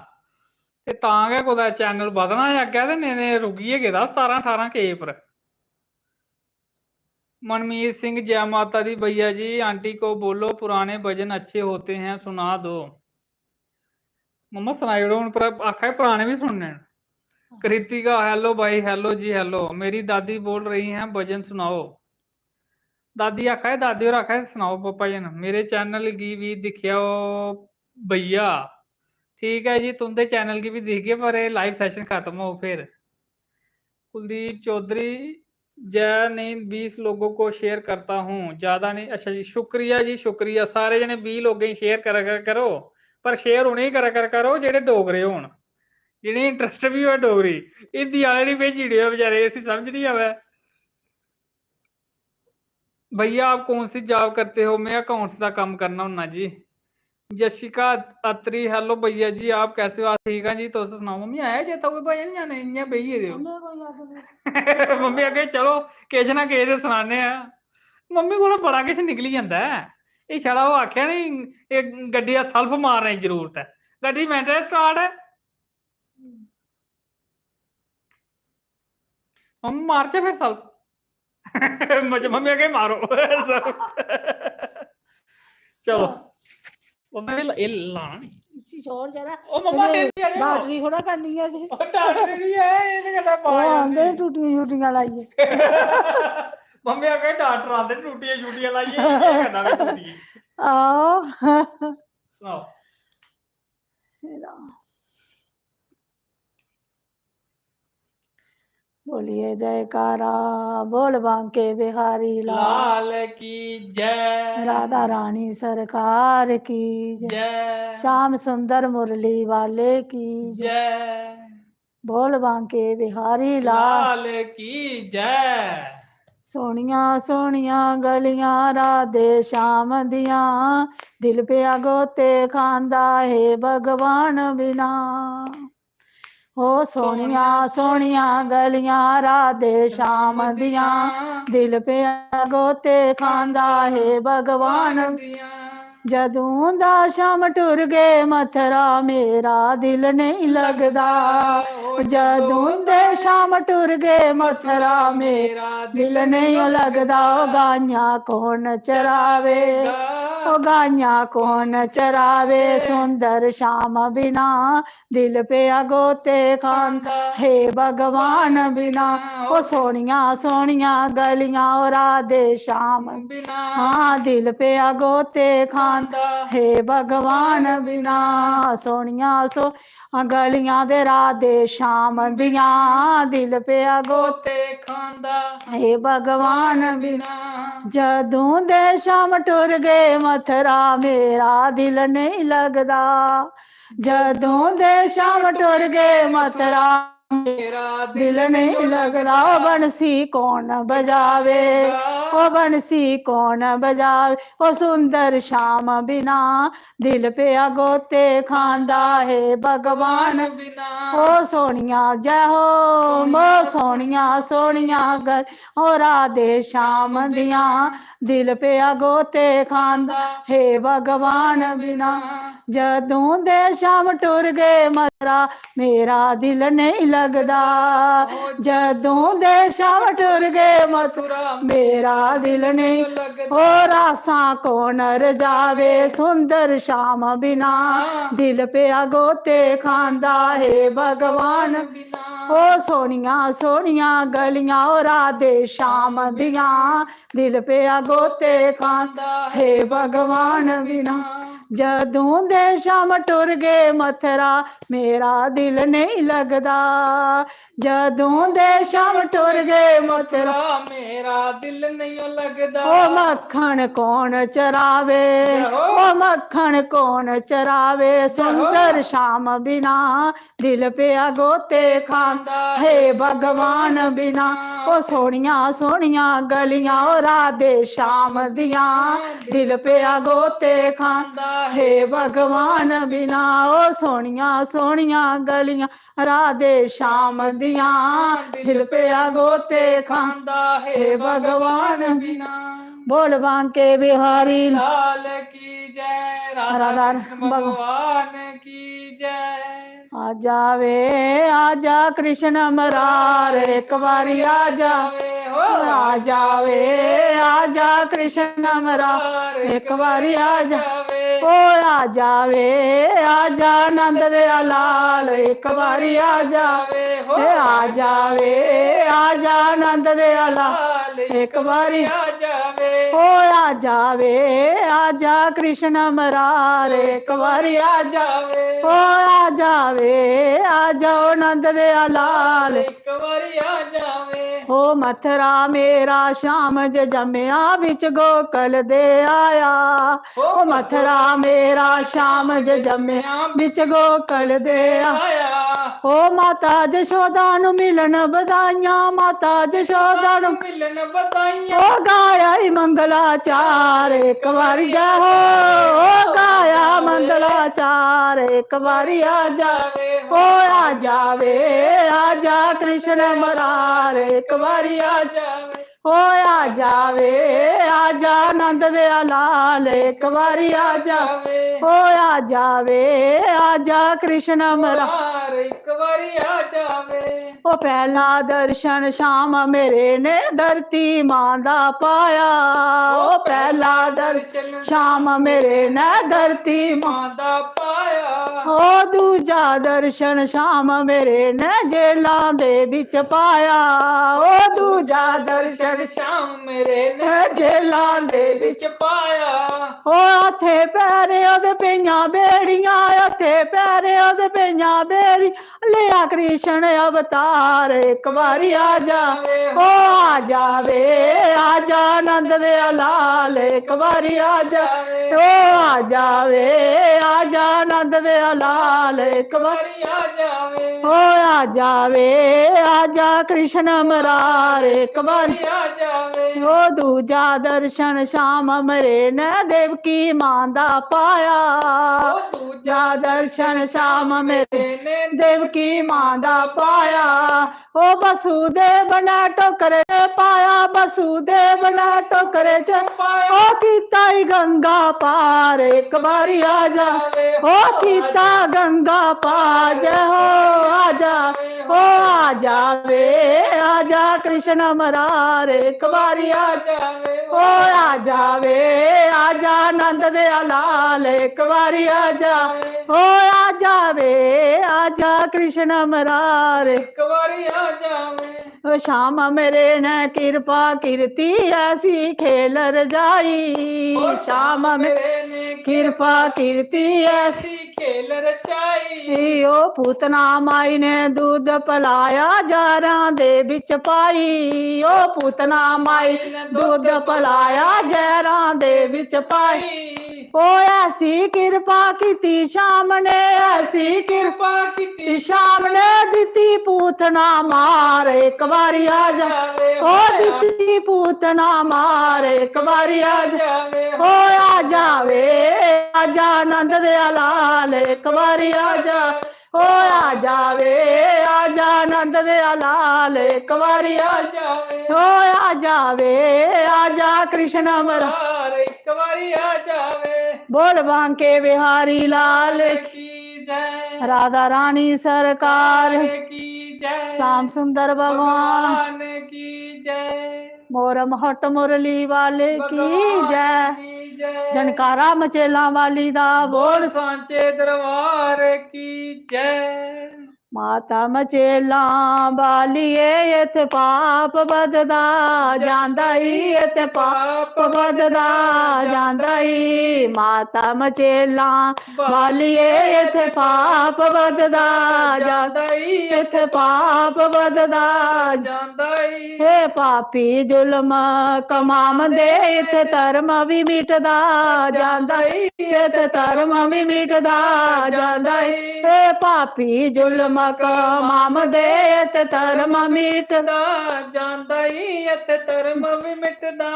ते तां गै कुतै चैनल बधना ऐ अग्गें, ते नेईं ते रुकी गै गेदा सतारां ठारां के पर। मनमीत सिंह, जै माता दी भैया जी, आंटी को बोलो पुराने भजन अच्छे होते हैं, सुना दो। मम्मा, सनाई ओड़ो हून, पर आखा दे पराने बी सुनने न। कृतिका, hello भाई, hello जी, hello। मेरी दादी बोल रही हैं, भजन सुनाओ। दादी आखा दे, दादी होर आखा दे, "सनाओ पापा जी न, मेरे चैनल गी बी दिक्खेओ भैया।" ठीक ऐ जी, तुं'दे चैनल गी बी दिखगे, पर एह् लाइव सैशन खत्म होग फिर। कुलदीप चौधरी, जै नहीं, बीस लोगों को शेयर करता हूँ, ज्यादा नहीं। अच्छा जी, शुक्रिया जी, शुक्रिया। सारे जने बीह् लोगें गी शेयर करा कर करो, पर शेयर उ'नेंगी करा कर करो जेह्ड़े डोगरे होन, जि'नेंगी इंटरस्ट बी होऐ डोगरी। हिंदी आह्ले निं भेजी ओड़ेओ बेचारे, इसी समझ निं आवै। भैया, आप कौन सी जॉब करते हो? मैं अकाउंट्स दा कम्म करना होन्ना जी। यशिका अत्री, hello भैया जी, आप कैसे हो? अस ठीक आं जी, तुस सनाओ। मम्मी, आया चेता कोई भजन जां नेईं, इ'यां बेही गेदे ओ? मम्मी अग्गें चलो, किश ना किश ते सनाने आं। मम्मी कोला बड़ा किश निकली जंदा ऐ। एह् छड़ा ओह् आखेआ नी, एह् गड्डी दा सैल्फ मारने दी जरूरत ऐ। गड्डी मैंटें स्टार्ट ऐ। मम्मी मारचै फिर सैल्फ। मम्मी, मम्मी आखे मारो। चलो। मम्मी, एह् ल-, एह् लाना नी। इसी छोड़ जरा। ओ मम्मा, एह्, एह्, एह्, बैटरी थोड़ा करनी ऐ ते। ओह् डॉक्टर नी ऐ, एह्दे कन्नै ओह् आंदे टूटियां छुट्टियां लाइयै। मम्मी आखे डॉक्टर आंदे टूटियां छुट्टियां लाइयै, एह् केह् करना में टूटियां? आहो। सनाओ। बोलिए जयकारा, बोल बांके बिहारी लाल। लाल की जय। राधा रानी सरकार की जय। जय। श्याम सुंदर मुरली वाले की जय। जय। बोल बांके बिहारी लाल। लाल की जय। सोनिया सोनिया गलियां राधे श्याम दियां, दिल पे गोते खांदा है भगवान बिना। ओ सोनिया सोनिया गलियां राधे श्याम दियां, दिल पे गोते खांदा है भगवान। जदूं दा श्याम टुर गए मथरा, मेरा दिल नहीं लगदा। जदूं दे श्याम टुर गए मथरा, मेरा दिल नहीं लगदा। ओ गाइयां कौन चरावे, ओ गाइयां कौन चरावे, सुंदर श्याम बिना दिल पे गोते खांदा, हे भगवान बिना। ओ सोनिया सोनिया गलियां, ओ राधे श्याम बिना। हाँ, दिल पे गोते खांदा, हे भगवान बिना। सोनिया सो गलियां दे राधे श्याम दियां, दिल पे गोते खांदा, हे भगवान बिना। जदूं दे श्याम टुर गए मथरा, मेरा दिल नहीं लगदा। जदूं दे श्याम टुर गए मथरा, मेरा दिल नहीं लगदा। ओ बंसी कौन बजावे, ओ बंसी कौन बजावे, ओ सुंदर श्याम बिना दिल पे गोते खांदा, हे भगवान बिना। ओ सोनिया जय हो, ओ सोनिया सोनिया गल, ओ राधे श्याम दियां, दिल पे गोते खांदा, हे भगवान बिना। जदूं दे श्याम टुर गए मथरा, मेरा दिल नहीं लगदा। जदूं दे श्याम टुर गए मथरा, मेरा दिल नहीं लगदा। ओ रासां कौन रजावे, सुंदर श्याम बिना दिल पे गोते खांदा, हे भगवान बिना। ओ सोनिया सोनिया गलियां, ओ राधे श्याम दियां, दिल पे गोते खांदा, हे भगवान बिना। जदूं दे श्याम टुर गए मथरा, मेरा दिल नहीं लगदा। जदूं दे श्याम टुर गए मथरा, मेरा दिल नहीं लगदा। ओ मक्खन कौन चरावे, ओ मक्खन कौन चरावे, सुंदर श्याम बिना दिल पे गोते खांदा, हे भगवान बिना। ओ सोनिया सोनिया गलियां, ओ राधे श्याम दियां, दिल पे गोते खांदा, हे भगवान बिना। ओ सोनिया सोनिया गलियां, राधे श्याम दियां, दिल पे गोते खांदा, हे भगवान बिना। बोल बांके बिहारी लाल की जय, राधा राधा कृष्ण भगवान की जय। आ जावे, आ जा कृष्ण मुरार, एक बारी आ जावे, हो आ जावे, आ जा कृष्ण मुरार, एक बारी आ जावे। ओ आ जावे, आ जा आनंद दे लाल, एक बारी आ जावे, हो आ जावे, आ जा आनंद दे लाल, एक बारी आ जावे। ओ आ जावे, आ जा कृष्ण मुरार, एक बारी आ जावे। ओ आ जावे, आ जा आनंद दे लाल, एक बारी आ जावे। ओ मथरा मेरा श्याम जे जम्मया, बिच गोकल दे आया। ओ मथरा मेरा श्याम जे जम्मया, बिच गोकल दे आया। ओ माता जशोदा नु मिलन बधाइयां, माता जशोदा नु मिलन बधाइयां। ओ गाया ई मंगलाचार एक बारी जय हो, ओ गाया मंगलाचार एक बारी आ जावे। ओ आ जावे, आ जा कृष्ण मुरार एक बारी आ जावे। ओ आ जावे, आ जा नंद दे लाल, एक बारी आ जावे। ओ आ जावे, आ जा कृष्ण मरा। एक बारी आ जावे। ओ पहला दर्शन श्याम मेरे ने धरती मां दा पाया। ओ पहला दर्शन श्याम मेरे ने धरती मां दा पाया। ओ दूजा दर्शन श्याम मेरे ने जेलां दे बिच पाया। ओ दूजा दर्शन श्याम मेरे ने जेलां दे बिच पाया। ओ हत्थे पैरे ओदे पेइयां बेड़ियां, हत्थे पैरे ओदे पेइयां बेड़ी, लिया कृष्ण अवतार, एक बारी आ जावे। ओ आ जावे, आ जा नंद दे लाल, एक बारी आ जावे। ओ आ जावे, आ जा नंद दे लाल, एक बारी आ जावे। ओ आ जावे, आ जा कृष्ण मरार, एक बारी आ जावे। ओ दूजा दर्शन श्याम मेरे ने देवकी मां दा पाया। ओ दूजा दर्शन श्याम मेरे ने देवकी मां दा पाया। ओ वसुदेव ने टोकरे पाया, वसुदेव ने टोकरे च पाया। ओ कीता ई गंगा पार, एक बारी आ जा। ओ कीता गंगा पार, जय हो आ जा। ओ आ जावे, आ जा कृष्ण मरार, एक बारी आ जावे। ओ आ जावे, आ जा नंद दे लाल, एक बारी आ जा। ओ आ जावे, आ जा कृष्ण मरार, एक बारी आ जावे। ओ श्याम मेरे ने कृपा कीर्ति ऐसी खेल रजाई। ओ श्याम मेरे ने कृपा कीर्ति ऐसी खेल रचाई। ओ पूतना माई ने दूध पलाया जारां दे बिच पाई। ओ पूतना माई ने दूध पलाया जारां दे बिच पाई। ओ ऐसी कृपा कीती श्याम ने, ऐसी कृपा कीती श्याम ने, दित्ती पूतना मार, एक बारी आ जा। ओ दित्ती पूतना मार, एक बारी आ जा। ओ आ जावे, आ जा नंद दे लाल, एक बारी आ जा। ओ आ जावे, आ जा नंद दे लाल, एक बारी आ जावे। ओ आ जावे, आ जा कृष्ण मरार, एक बारी आ जावे। बोल बांके बिहारी लाल की जय। राधा रानी सरकार की जय। श्याम सुंदर भगवान भगवान की जय। मोरम हट मुरली वाले की भगवान जय। की जय। जनकारा मचेला वाली दा बोल। बोल सांचे दरबार की जय। माता मचेला वालिए, इत्थे पाप बधदा जांदा ई, इत्थे पाप बधदा जांदा ई। माता मचेला वालिए, इत्थे पाप बधदा जांदा ई, इत्थे पाप बधदा जांदा ई। हे पापी जुल्म कमाम दे, इत्थे धर्म भी मिटदा जांदा ई, इत्थे धर्म भी मिटदा जांदा ई। हे पापी जुल्म कमाम दे, इत्थे धर्म मिटदा जांदा ई, इत्थे धर्म भी मिटदा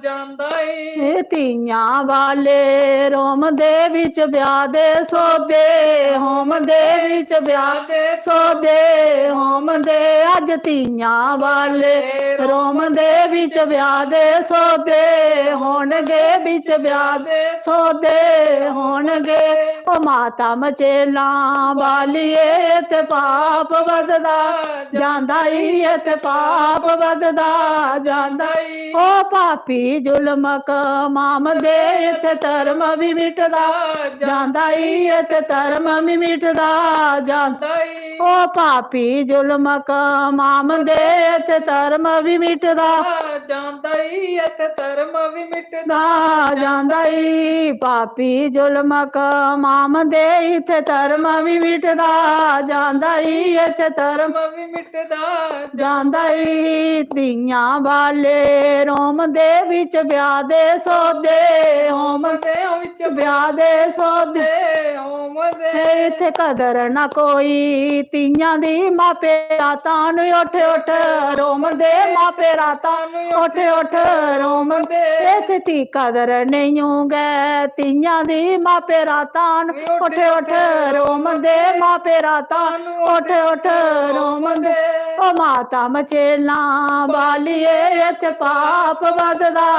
जांदा ई। ए धीयां वाले रोम दे बिच ब्याह दे सौदे, होम दे बिच ब्याह दे सौदे, होम दे अज धीयां वाले रोम दे बिच ब्याह दे सौदे, होनगे बिच ब्याह दे सौदे, होनगे। ओ माता मचेला वालिए, इत्थे पाप बधदा जांदा ई, इत्थे पाप बधदा जांदा ई। ओ पापी जुल्म कमाम दे, इत्थे धर्म भी मिटदा जांदा ई, इत्थे धर्म भी मिटदा जांदा ई। ओ पापी जुल्म कमाम दे, इत्थे धर्म भी मिटदा जांदा ई, इत्थे धर्म भी मिटदा जांदा ई। पापी जुल्म कमाम दे, इत्थे धर्म भी मिटदा जांदा ई, इत्थे धर्म भी मिटदा जांदा ई। धीयां वाले रोम दे बिच ब्याह दे सौदे, होम दे बिच ब्याह दे सौदे, होम दे। इत्थे कदर ना कोई, धीयां दी मापे दा तां उठ उठ रोमदे मापे रातां, उठ उठ रोमदे। इत्थै ती कदर नेईं गै तियां दी मापे रातां, उठ उठ रोमदे मापे रातां, उठ उठ रोमदे। ओ माता मचेलां बालिये, इत्थै पाप बधदा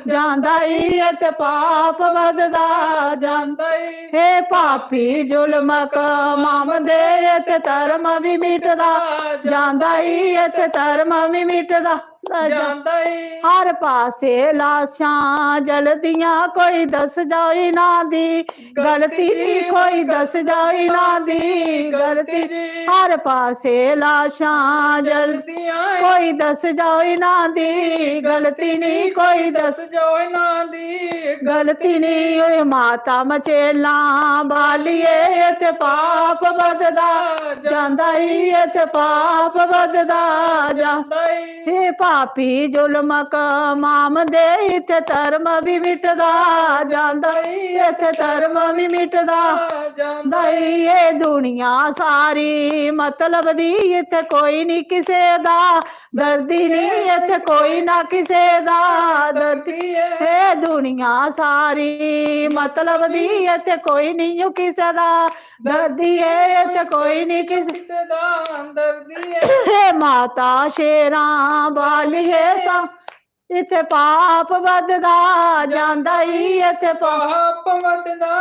जांदा ई, इत्थै पाप बधदा जांदा ई। हे पापी जुल्म कमाम दे, इत्थै धर्म बी मिटदा जांदा ई, इत्थै धर्म बी मिटदा जांदा ई। हर पासे लाशां जलदियां, कोई दस जाओ इन्हां दी गलती नी, कोई दस जाओ इन्हां दी गलती। हर पासे लाशां जलदियां, कोई दस जाओ इन्हां दी गलती नी, कोई दस जाओ इन्हां दी गलती नी। ओए माता मचेलां बालिये, इत्थै पाप बधदा जांदा ई, इत्थै पाप बधदा जांदा ई। हे पापी जुल्म कमाम दे, इत्थै धर्म बी मिटदा जांदा ई, इत्थै धर्म बी मिटदा जांदा ई। एह् दुनिया सारी मतलब दी, इत्थै कोई नी किसे दा दर्दी नी, इत्थै कोई ना किसे दा दर्दी। एह् दुनिया सारी मतलब दी, इत्थै कोई नी ओ किसे दा दर्दी ऐ, इत्थै कोई नी किसे दा दर्दी ऐ। हे माता शेरां बालिये सा, इत्थै पाप बधदा जांदा ई, इत्थै पाप बधदा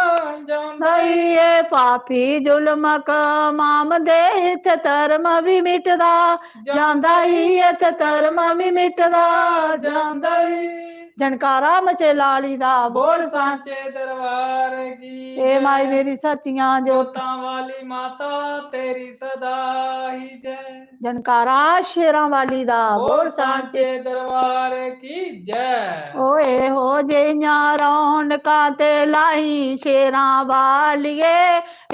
जांदा ई। ए पापी जुल्म कमाम दे, इत्थै धर्म बी मिटदा जांदा ई, इत्थै धर्म बी मिटदा जांदा ई। जनकारा मचेला आली दा बोल सांचे दरबार की ए माई जय। मेरी सच्चियां जोतां वाली माता तेरी सदा ही जय। जनकारा शेरां वाली दा बोल सांचे दरबार की जय। ओए हो जेइयां रौनकां ते लाई शेरां वालिये,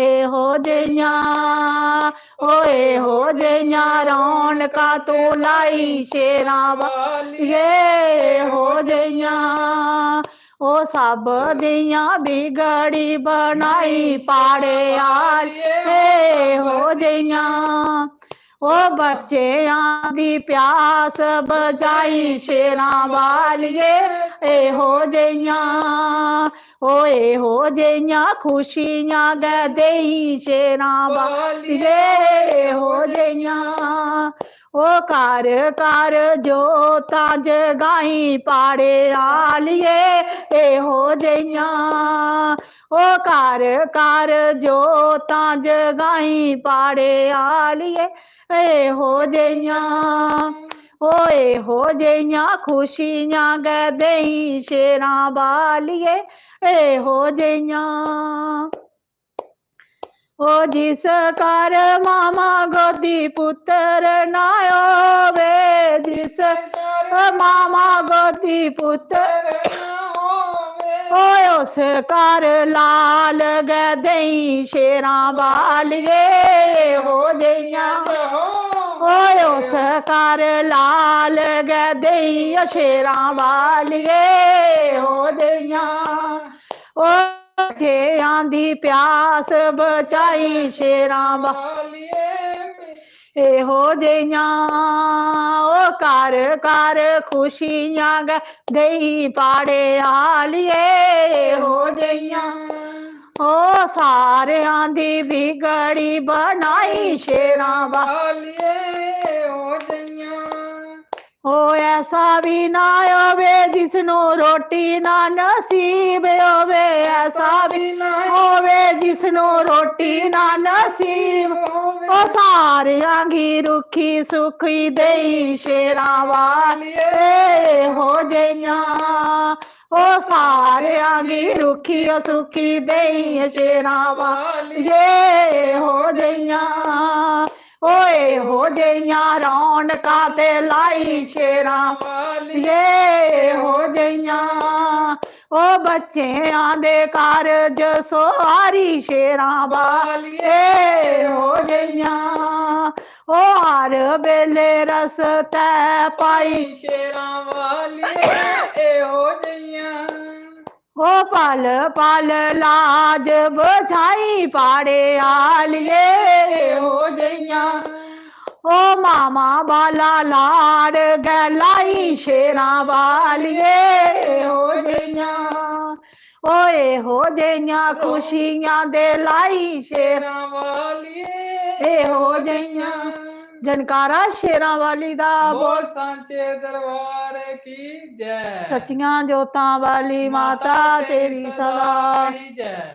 ए हो जेइयां, ओए हो जेइयां रौनकां तू लाई शेरां वालिये, ए हो जेइयां। ओ सब दियां बिगड़ी बनाई पाड़े आलिये, ए हो जेइयां। ओ बच्चेआं दी प्यास बझाई शेरां वालिये, ए हो जेइयां। ओ ए हो जेइयां खुशियां गै देई शेरां वालिये, ए हो जेइयां। ओ घर घर जोतां जगाई पाड़े आलिये, ए हो जेइयां। ओ घर घर जोतां जगाई पाड़े आलिये, ए हो जेइयां। ओ ए हो जेइयां खुशियां गै देई शेरां वालिये, ए हो जेइयां। ओ जिस घर मामा गोदी पुत्तर ना होवे, जिस घर मामा गोदी पुत्तर ना होवे, ओए उस घर लाल गै देई शेरां वालिये, हो जेइयां। ओए उस घर लाल गै देई शेरां वालिये, हो जेइयां। ओ बच्चेआं दी प्यास बचाई शेरां वालिये, ए हो जेइयां। ओ घर घर खुशियां गै देई पाड़े आलिये, ए हो जेइयां। ओ सारेआं दी बिगड़ी बनाई शेरां वालिये, ए हो जेइयां। ओ ऐसा भी ना होवे जिसनू रोटी ना नसीब होवे, ऐसा भी ना होवे जिसनू रोटी ना नसीब होवे। ओ सारेआं गी रुक्खी सुक्खी देई शेरां वालिये, ए हो जेइयां। ओ सारेआं गी रुक्खी सुक्खी देई शेरां वालिये, ए हो जेइयां। ओ ए हो जेइयां रौनकां ते लाई शेरां वालिये, ए हो जेइयां। ओ बच्चेआं दे कारज सोआरी शेरां वालिये, ए हो जेइयां। ओ हर बेले रस्तै पाई शेरां वालिये, ए हो जेइयां। ओ पल पल लाज बझाई पाड़े आलिये, ए हो जेइयां। ओ मामा बाला लाड़ गै लाई शेरां वालिए, हो जइयां, ओए हो जइयां खुशियां दे लाई शेरां वालिए, हो जइयां। जनकारा शेरां वाली दा बोल। सांचे दरबार की जय। सच्चियां जोतां वाली माता तेरी सदा की जय।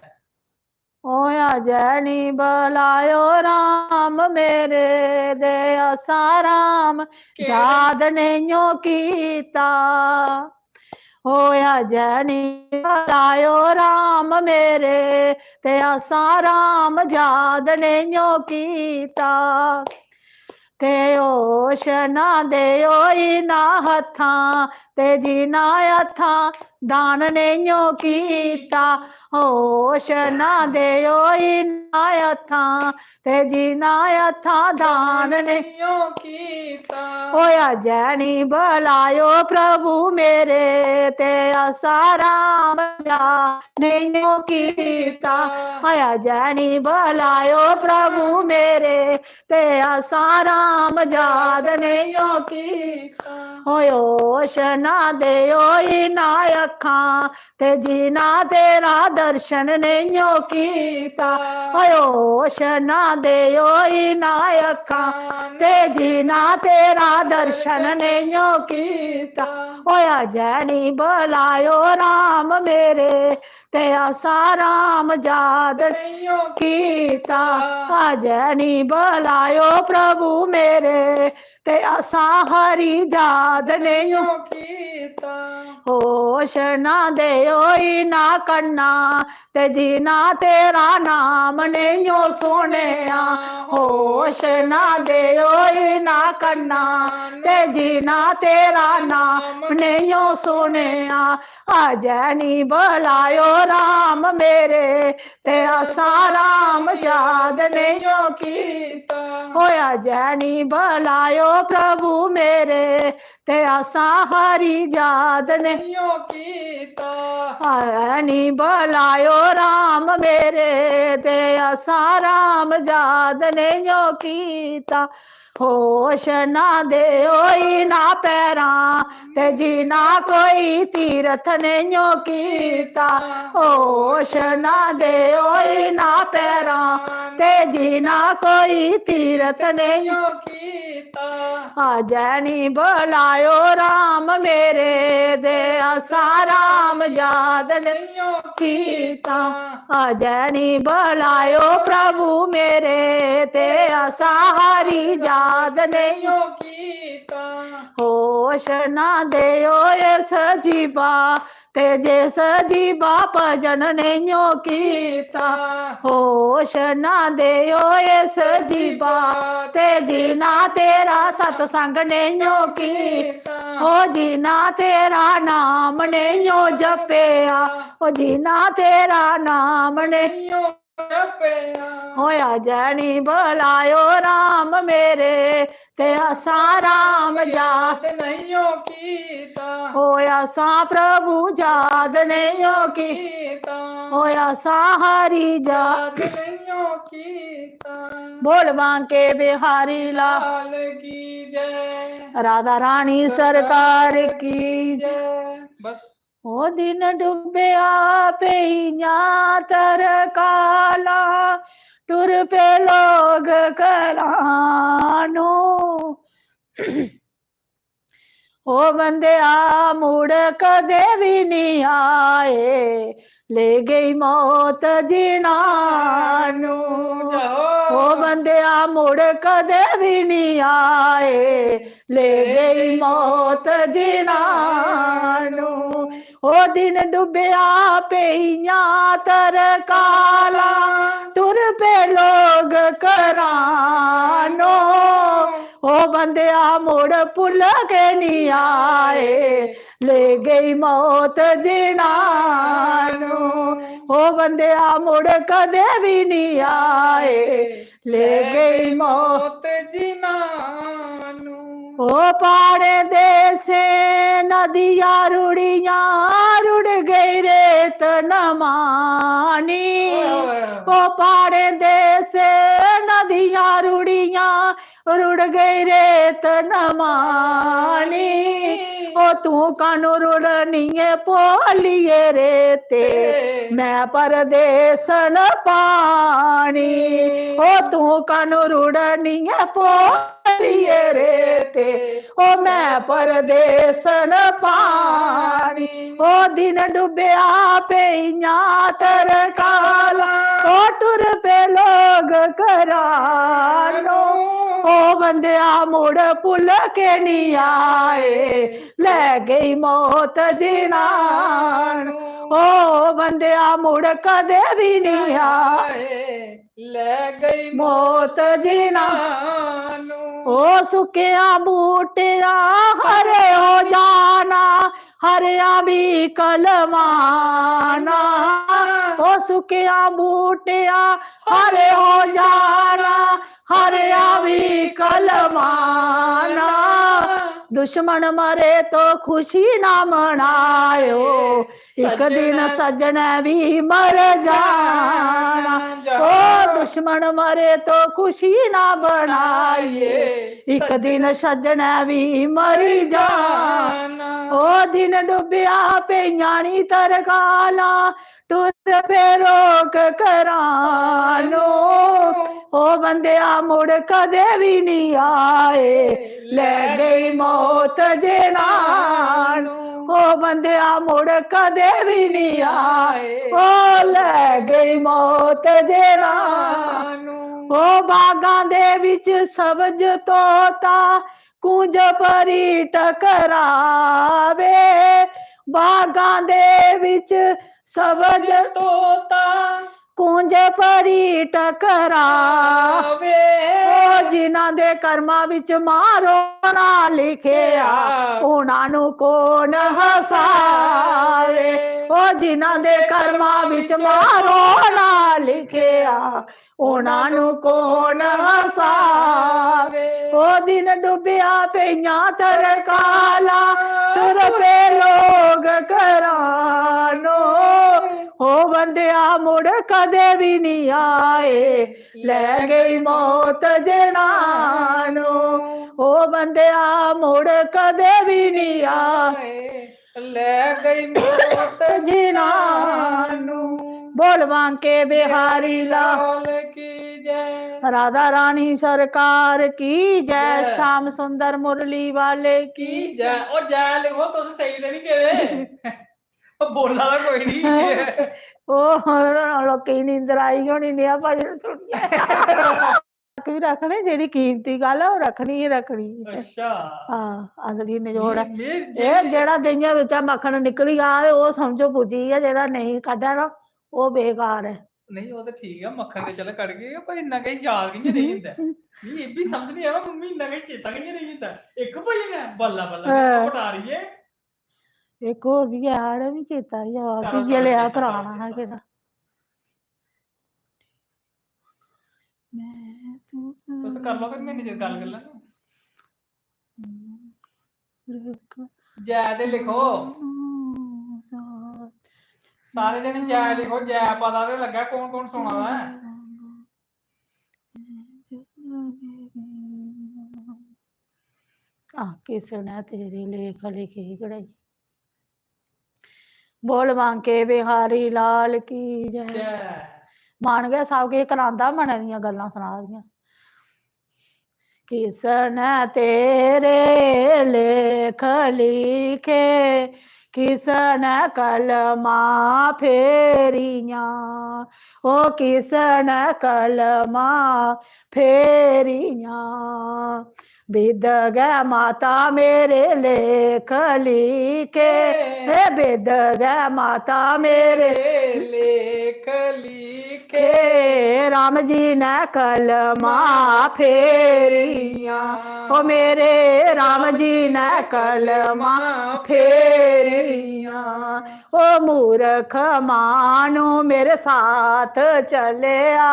ओया जैनी बलायो राम मेरे दे, असा राम याद नेइयो कीता। होया जैनी बलायो राम मेरे, ते असा राम याद नेइयो कीता। ते होश ना देओ इना हत्थां, ते जिना हत्थां दान नेइयो कीता। होश ना देओ इना हत्थां, ते जिना हत्थां दान नेइयो कीता। होया जैनी बलायो प्रभु मेरे, ते असा राम जा नेइयो कीता। होया जैनी बलायो प्रभु मेरे, ते असा राम याद नेइयो कीता। होश ना देओ इना अखां, ते जिना तेरा दर्शन नेइयो कीता। होश ना देओ इना अखां, ते जिना तेरा दर्शन नेइयो कीता। होया जैनी बलायो राम मेरे, ते असा राम याद नेइयो कीता। अजैनी बलायो प्रभु मेरे, ते असा हरि याद नेइयो कीता। होश ना देओ इना कन्ना, ते जिना तेरा नाम नेइयो सुनेया। होश ना देओ इना कन्ना, ते जिना तेरा नाम नेइयो सुनेया। अजैनी बलायो राम मेरे, ते असा राम याद नेइयो कीता। होया जैनी बलायो प्रभु मेरे, ते असा हरि याद नेइयो कीता। अजैनी बलायो राम मेरे, ते असा राम याद नेइयो कीता। होश ना देओ इना पैरां, ते जिना कोई तीरथ नेइयो कीता। होश ना देओ इना पैरां, ते जिना कोई तीरथ नेइयो कीता। अजैनी बलायो राम मेरे, ते असा राम याद नेइयो कीता। अजैनी बलायो प्रभु मेरे, ते असा हरि याद नेइयो कीता। होश ना देओ इस जीबा, ते जिस जीबा भजन नेइयो कीता। होश ना देओ इस जीबा, ते जिना तेरा सतसंग नेइयो कीता। ओ जिना तेरा नाम नेइयो जपेया, ओ जिना तेरा नाम नेइयो जपेया। होया जैनी बलायो राम मेरे, ते असा राम याद नेइयो कीता। होया सा प्रभु याद नेइयो कीता। होया सा हरि याद नेइयो कीता। बोल बांके बिहारी लाल की जय। राधा रानी सरकार की जय। बस। ओ दिन डुबया पेइयां तरकालां, टुर पे लोग घरां नू। ओ बंदेआ मुड़ कदे भी नी आए, ले गई मौत जिना नू। ओ बंदेआ मुड़ कदे भी नी आए, ले गई मौत जिना नू। ओ दिन डुबया पेइयां तरकालां, टुर पे लोग घरां नू। ओ बंदेआ मुड़ भुल के नी आए, ले गई मौत जिना नू। ओ बंदेआ मुड़ कदे भी नी आए, ले गई मौत जिना नू। ओ प्हाड़ें देसें नदिया रुड़ियां, रुड़ गई रेत नमानी। ओए, ओए, ओए। ओ प्हाड़ें देसें नदिया रुड़ियां, रुड़ गई रेत नमानी। ओ तू कानू रुड़नी ऐ भोलिए रेते, मैं परदेसन पानी। ओ तू कानू रुड़नी ऐ भोलिए रेते, ओ मैं परदेसन पानी। ओ दिन डुबया पेइयां तरकाला, ओ टुर पे लोग करानो। ओ बंदिया मुड़ भुल के नी आए, ले गई मौत जिनानू। ओ बंदिया मुड़ कदे भी नी आए, ले गई मौत जिनानू। ओ सुक्कियां बूटियां हरे हो जाना, हरिया भी कलमाना। ओ सुक्कियां बूटियां हरे हो जाना, हरिया भी कलमाना। दुश्मन मरे तो खुशी ना मनायो, एक दिन सज्जन भी मर जाना। ओ दुश्मन मरे तो खुशी ना बनाइए, एक दिन सज्जन भी मर जाना। ओ दिन डुबिया पेइयां नी तरकाला, टुर पे लोग करानो। ओ बंदिया मुड़ कदे भी नी आए, ले गई मौत जिनानू। ओ बंदिया मुड़ कदे भी नी आए, ओ ले गई मौत जिनानू। ओ बागां दे विच सब्ज तोता कूंज परी टकरावे, बागां दे विच सब्ज तोता कूंज परी टकरावे। ओ जिन्हां दे कर्मां विच मारो ना लिखिया, उन्हां नू कौन हसावे। ओ जिन्हां दे कर्मां विच मारो ना लिखिया, उन्हां नू कौन हसावे। ओ दिन डुबिया पेइयां तरकाला, टुर पे लोग करानो। ओ बंदिया मुड़ कदे भी नी आए, ले गई मौत जिनानू। ओ बंदिया मुड़ कदे भी नी आए, ले गई मौत जिनानू। बोल बांके बिहारी लाल की जय। राधा रानी सरकार की जय। जय। श्याम सुंदर मुरली वाले की की जय। ओ जय लिखो, तुस सही ते नहीं गेदे। ओ बोला दा कोई नहीं। ओ लोकें गी नींदर आई होनी नेहा भजन सुनियै। तक भी रखने, जेह्ड़ी कीमती गल्ल ऐ, ओह् रक्खनी गै रक्खनी ऐ। अच्छा। हां, असली नचोड़ ऐ। में, में एह् जेह्ड़ी जेह्ड़ा देहियें बिच्चा मक्खन निकली जा ते ओह् समझो पुज्जी गेआ, जेह्ड़ा नेईं कड्ढै ना, ओह् बेकार ऐ। नेईं, ओह् ते ठीक ऐ, मक्खन ते चलो कड्ढगे गै, पर इन्ना किश याद कि'यां रेही जंदा ऐ? मिगी एह् बी समझ निं आवा, मम्मी, इन्ना किश चेता कि'यां रेही जंदा ऐ? इक भजन ऐ, बल्ला बल्ला हां। पटारिये। इक होर बी ऐ, अड़े, मिगी चेता निं आवा, करो, फ्ही करो, इ'यै लेआ चेता करो, पराना हा चेता। केह्ड़ा। मैं तू तुस कर लो, फिर में निजे गल्ल कर लैन्ना। रुक। जय ते लिखो। सारे जने जय लिखो, जय पता ते लग्गा कौन कौन सुना दा ऐ। आ, किस ने तेरे लेख लिखी कढ़ाई। बोल बांके बिहारी लाल की जय। जय। मन गै सब किश करांदा, मनै दियां गल्लां सना दियां। किसने तेरे लेख लिखे, किसने कलमां फेरियां, ओ किसने कलमां फेरियां। बिद गै माता मेरे लेख लिखे, हे बिद गै माता मेरे लेख लिखे। राम जी ने कलमां फेरियां, ओ मेरे राम जी ने कलमां फेरियां। ओ मूरख मानू मेरे साथ चलेआ,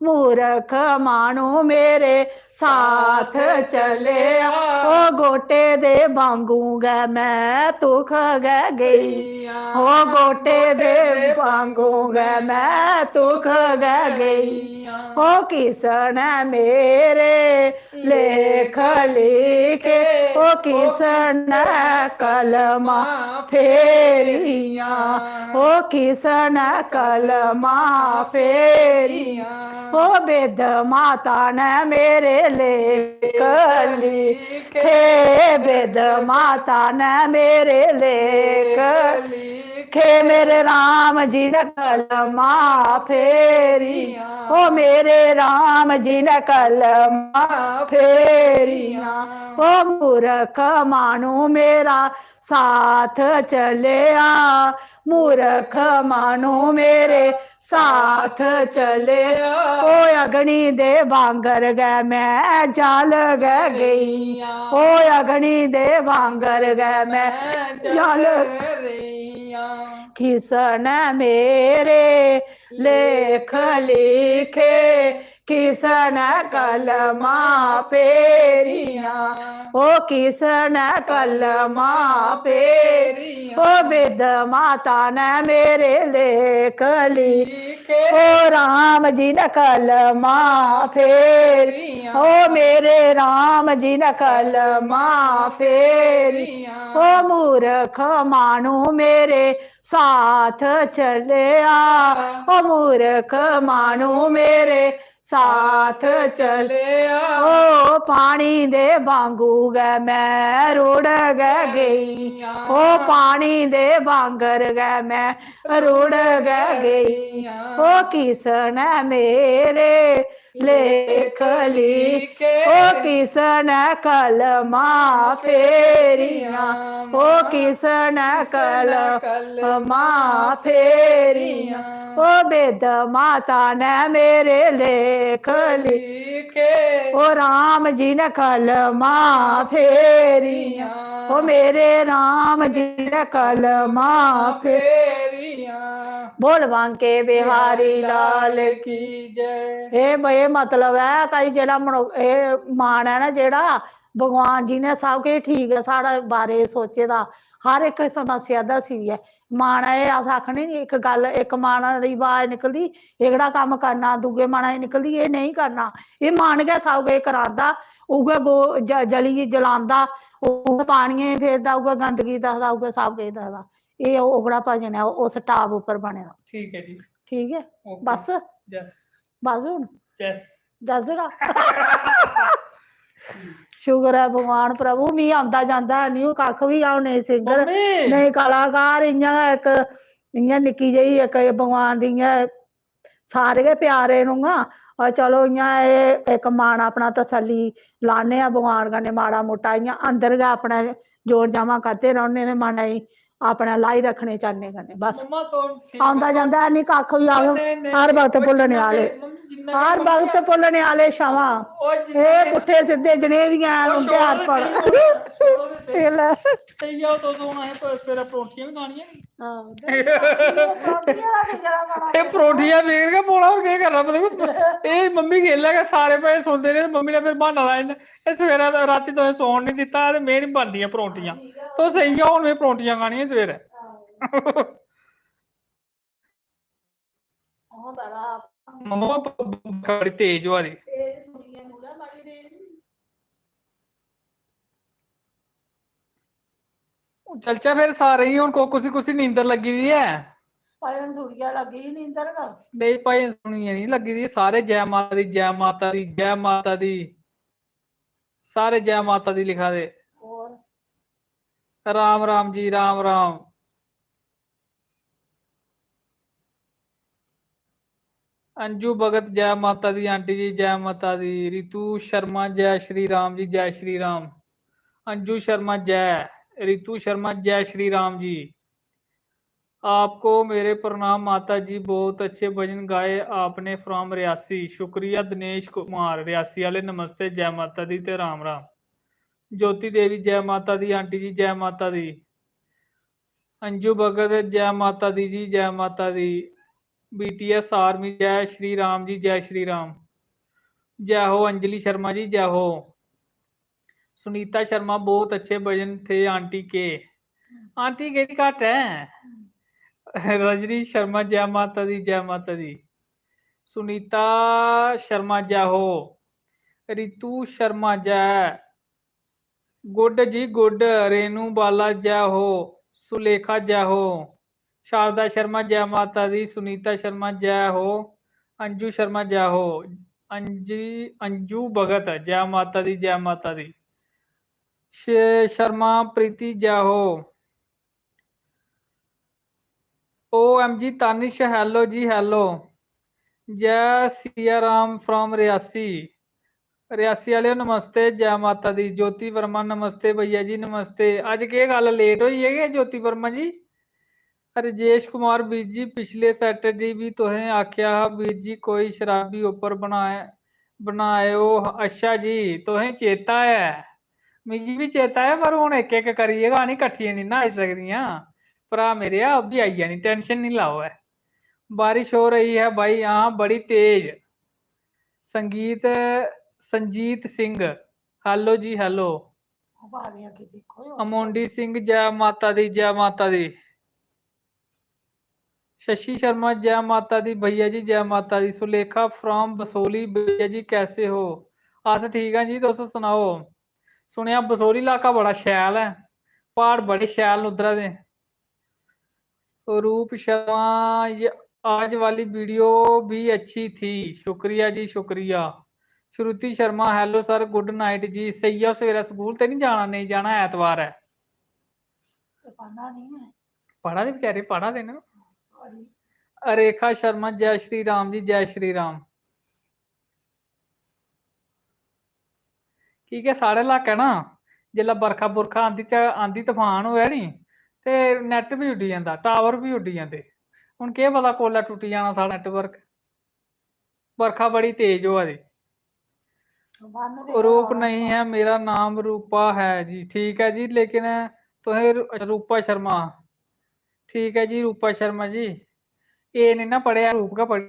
मूरख मानू मेरे साथ चलेआ। ओ गोटे दे बांगू गै मैं तुख गै गई आं। ओ गोटे दे बांगू गै मैं तुख गै गई आं। ओ किसने मेरे लेख लिखे, ओ किसने कलमा फेरियां, ओ किसने कलमा फेरियां। ओ वेद माता ने मेरे लेख लिखे, वेद माता ने मेरे लेख लिखे, मेरे राम जी ने कलमा फेरियां। ओ मेरे राम जी ने कलमा फेरियां। ओ मूरख मानू मेरा साथ चलेआ, मूरख मानू मेरे साथ चलेआ। ओ अग्नि दे बांगर गै मैं जल गै गई आं। ओ अग्नि दे बांगर गै मैं जल गई आं। किसने मेरे लेख लिखे, किसने कलमा फेरियां। ओ किसने कलमा फेरियां। ओ वेद माता ने मेरे लेख लिखे, ओ राम जी ने कलमा फेरियां। ओ मेरे राम जी ने कलमा फेरियां। ओ मूरख मानू मेरे साथ चलेआ, ओ मूरख मानू मेरे साथ चलेआ। ओ पानी दे बांगू गै मैं रुड़ गै गई आं। ओ पानी दे बांगर गै मैं रुड़ गै गई आं। ओ किसने मेरे लेख लिखे, ओ किसने कलमा फेरियां, ओ किसने कलमा फेरियां। ओ वेद माता ने मेरे लेख लिखे, ओ राम जी ने कलमा फेरियां, ओ मेरे राम जी ने कलमा फेरियां। बोल बांके बिहारी लाल की जय। एह् ब-, एह् मतलब ऐ, कई जेह्ड़ा मनो-, एह् माना ऐ ना जेह्ड़ा, भगवान जी ने सब किश ठीक ऐ साढ़े बारे सोचे दा, हर इक समस्या दस्सी दी ऐ। माना एह् अस आखने नी, इक गल्ल, इक माना दी अवाज निकलदी, एह्कड़ा कम्म करना, दूए माना दी निकलदी, एह् नेईं करना। एह् मन गै सब किश करांदा, उ'ऐ गो-, ज-, जली जलांदा, उ'ऐ पानियै च फेरदा, उ'ऐ गंदगी दसदा, उ'ऐ सब किश दसदा। एह् ओह्कड़ा भजन ऐ, उस top उप्पर बने दा। ठीक ऐ जी। ठीक ऐ? OK। बस? Yes। बस हुन? Yes। दस ओड़ा। शुक्र ऐ भगवान प्रभु, मी आंदा जांदा है निं, ओह् कक्ख बी, अ'ऊं नेईं singer, मम्मी! नेईं कलाकार, इ'यां गै इक, इ'यां निक्की जेही इक भगवान दी इ'यां सारे गै प्यारे न उ'आं, पर चलो इ'यां एह् इक मन अपना तसल्ली लाने आं भगवान कन्नै, माड़ा मुट्टा इ'यां अंदर गै अपने जोड़ जमा करदे रौह्ने ते मनै गी अपने लाई रक्खने चरणें कन्नै, बस। मम्मा, तो ठीक आंदा है। जांदा है निं कक्ख बी, आखो, नेईं, नेईं, हर नेईं, वक्त भुल्लने आह्ले। मम्मी, जिन्ना हर वक्त भुल्लने आह्ले छमां। ओह् जिन्ना एह् पुट्ठे सिद्धे जनेह् बी हैन, ओह् उं'दे हर पल। छोड़ो ते स्हेई, छोड़ो ते स्हेई। एह् लै। स्हेई आओ तुस, हून असें प-, सवेरै परौंठियां बी खानियां। हां, ते परौंठियां दा ते जेह्ड़ा बड़ा एह् परौंठियां बेर गै पौना, होर केह् करना? मतलब, एह् मम्मी गेलै गै सारे भैं सौंदे रेह्, मम्मी ने फिर ब्हान्ना लाई ओड़ना। एह् सवेरै दा, रातीं तुसें सौन निं दित्ता ते में निं बनदियां परौंठियां। तुस सेई जाओ, हून में परौंठियां खानियां सवेरै। मम्मा, बड़ी तेज होआ दी। चलचै फिर सारें गी, हून को-, कुसी कुसी नींदर लग्गी दी ऐ? भजन सुनियै लग्गी दी नींदर गै। नेईं, भजन सुनियै निं लग्गी दी। सारे जै माता दी, जै माता दी, जै माता दी। सारे जै माता दी लिखा दे। होर? राम राम जी, राम राम। अंजू भगत, जय माता दी आंटी जी, जय माता दी। रितु शर्मा, जय श्री राम जी, जय श्री राम। अंजू शर्मा, जय। रितु शर्मा, जय श्री राम जी। आपको मेरे प्रणाम माता जी, बहुत अच्छे भजन गाए आपने, from रियासी। शुक्रिया दिनेश कुमार रियासी आह्ले, नमस्ते, जय माता दी ते राम राम। ज्योति देवी, जय माता दी आंटी जी, जय माता दी। अंजू भगत, जय माता दी जी, जय माता दी। बीटीएस आर्मी, जय श्री राम जी, जय श्री राम। जय हो अंजलि शर्मा जी, जय हो। सुनीता शर्मा, बहुत अच्छे भजन थे आंटी के। आंटी केह्ड़ी घट्ट ऐ? रजनी शर्मा, जय माता दी, जय माता दी। सुनीता शर्मा, जय हो। रितु शर्मा, जय। गुड जी गुड। रेणु बाला, जय हो। सुलेखा, जय हो। शारदा शर्मा, जय माता दी। सुनीता शर्मा, जय हो। अंजू शर्मा, जय हो। अंजी अंजू भगत, जय माता दी, जय माता दी। शे- शर्मा प्रीति, जय हो। O M G Tanish, hello ji hello. जय सिया राम फ्रॉम रियासी। रियासी आह्लेओ नमस्ते, जय माता दी। ज्योति वर्मा, नमस्ते भैया जी, नमस्ते। अज्ज केह् गल्ल, लेट होई गे ज्योति वर्मा जी? रजेश कुमार, बीर जी, पिछले सैटरडे बी तुसें आखेआ हा बीर जी, कोई शराबी उप्पर बनाए बनाएओ। अच्छा जी, तुसें चेता ऐ? मिगी बी चेता ऐ, पर हून इक इक करियै गै आनी, कट्ठियां निं ना आई सकदियां। भ्राऽ मेरेआ, ओह् बी आई जानी, टेंशन निं लैओ ऐ। बारिश हो रही है भाई, हां, बड़ी तेज। संगीत, संजीत सिंह, हेलो जी हेलो। अमोंडी सिंह, जय माता दी, जय माता दी। शशि शर्मा, जय माता दी भैया जी, जय माता दी। सुलेखा फ्रॉम बसोली, भैया जी कैसे हो? अस ठीक आं जी, तुस सनाओ। सुनेआ बसोली इलाका बड़ा शैल ऐ, प्हाड़ बड़े शैल न उद्धरा दे। रूप शर्मा, ये आज वाली वीडियो भी अच्छी थी, शुक्रिया जी, शुक्रिया। Shruti Sharma, hello sir, good night जी। सेई जाओ, सवेरै स्कूल ते निं जाना? नेईं जाना, ऐतवार ऐ। ते पढ़ना निं ऐ। पढ़ा दे बेचारे, पढ़ा दे न। रेखा शर्मा, जय श्री राम जी, जय श्री राम। की के साढ़े लाकै ना, जिसलै बरखा बुरखा आंदी च-, आंदी तफान होऐ नी, ते नेट बी उड्डी जंदा, टावर बी उड्डी जंदे। हून केह् पता कोल्लै टुट्टी जाना साढ़ा नेटवर्क, बरखा बड़ी तेज होआ दी। रूप नहीं है, मेरा नाम रूपा है जी। ठीक ऐ जी, लेकिन तुसें रू-, अच्छा, रूपा शर्मा। ठीक ऐ जी, रूपा शर्मा जी। ए निं ना पढ़ेआ, रूप गै पढ़ेआ।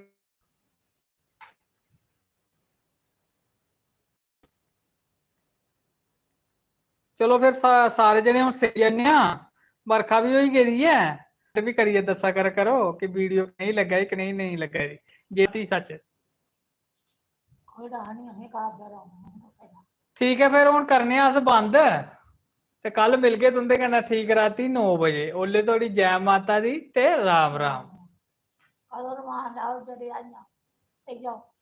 चलो फिर सा-, सारे जने हून सेई जन्ने आं, बरखा बी होई गेदी ऐ, ते बी करियै दस्सा कर करो कि वीडियो कनेही लग्गा दी, कनेही नेईं लग्गा दी। जे ती सच। कोई डर निं, असें घर गै रौह्ना। ठीक ऐ, फिर हून करने आं अस बंद, ते कल मिलगे तुं'दे कन्नै ठीक रातीं नौ बजे। ओल्ले धोड़ी जै माता दी ते राम राम। करो रमान, जाओ जड़े आइयां, सेई जाओ।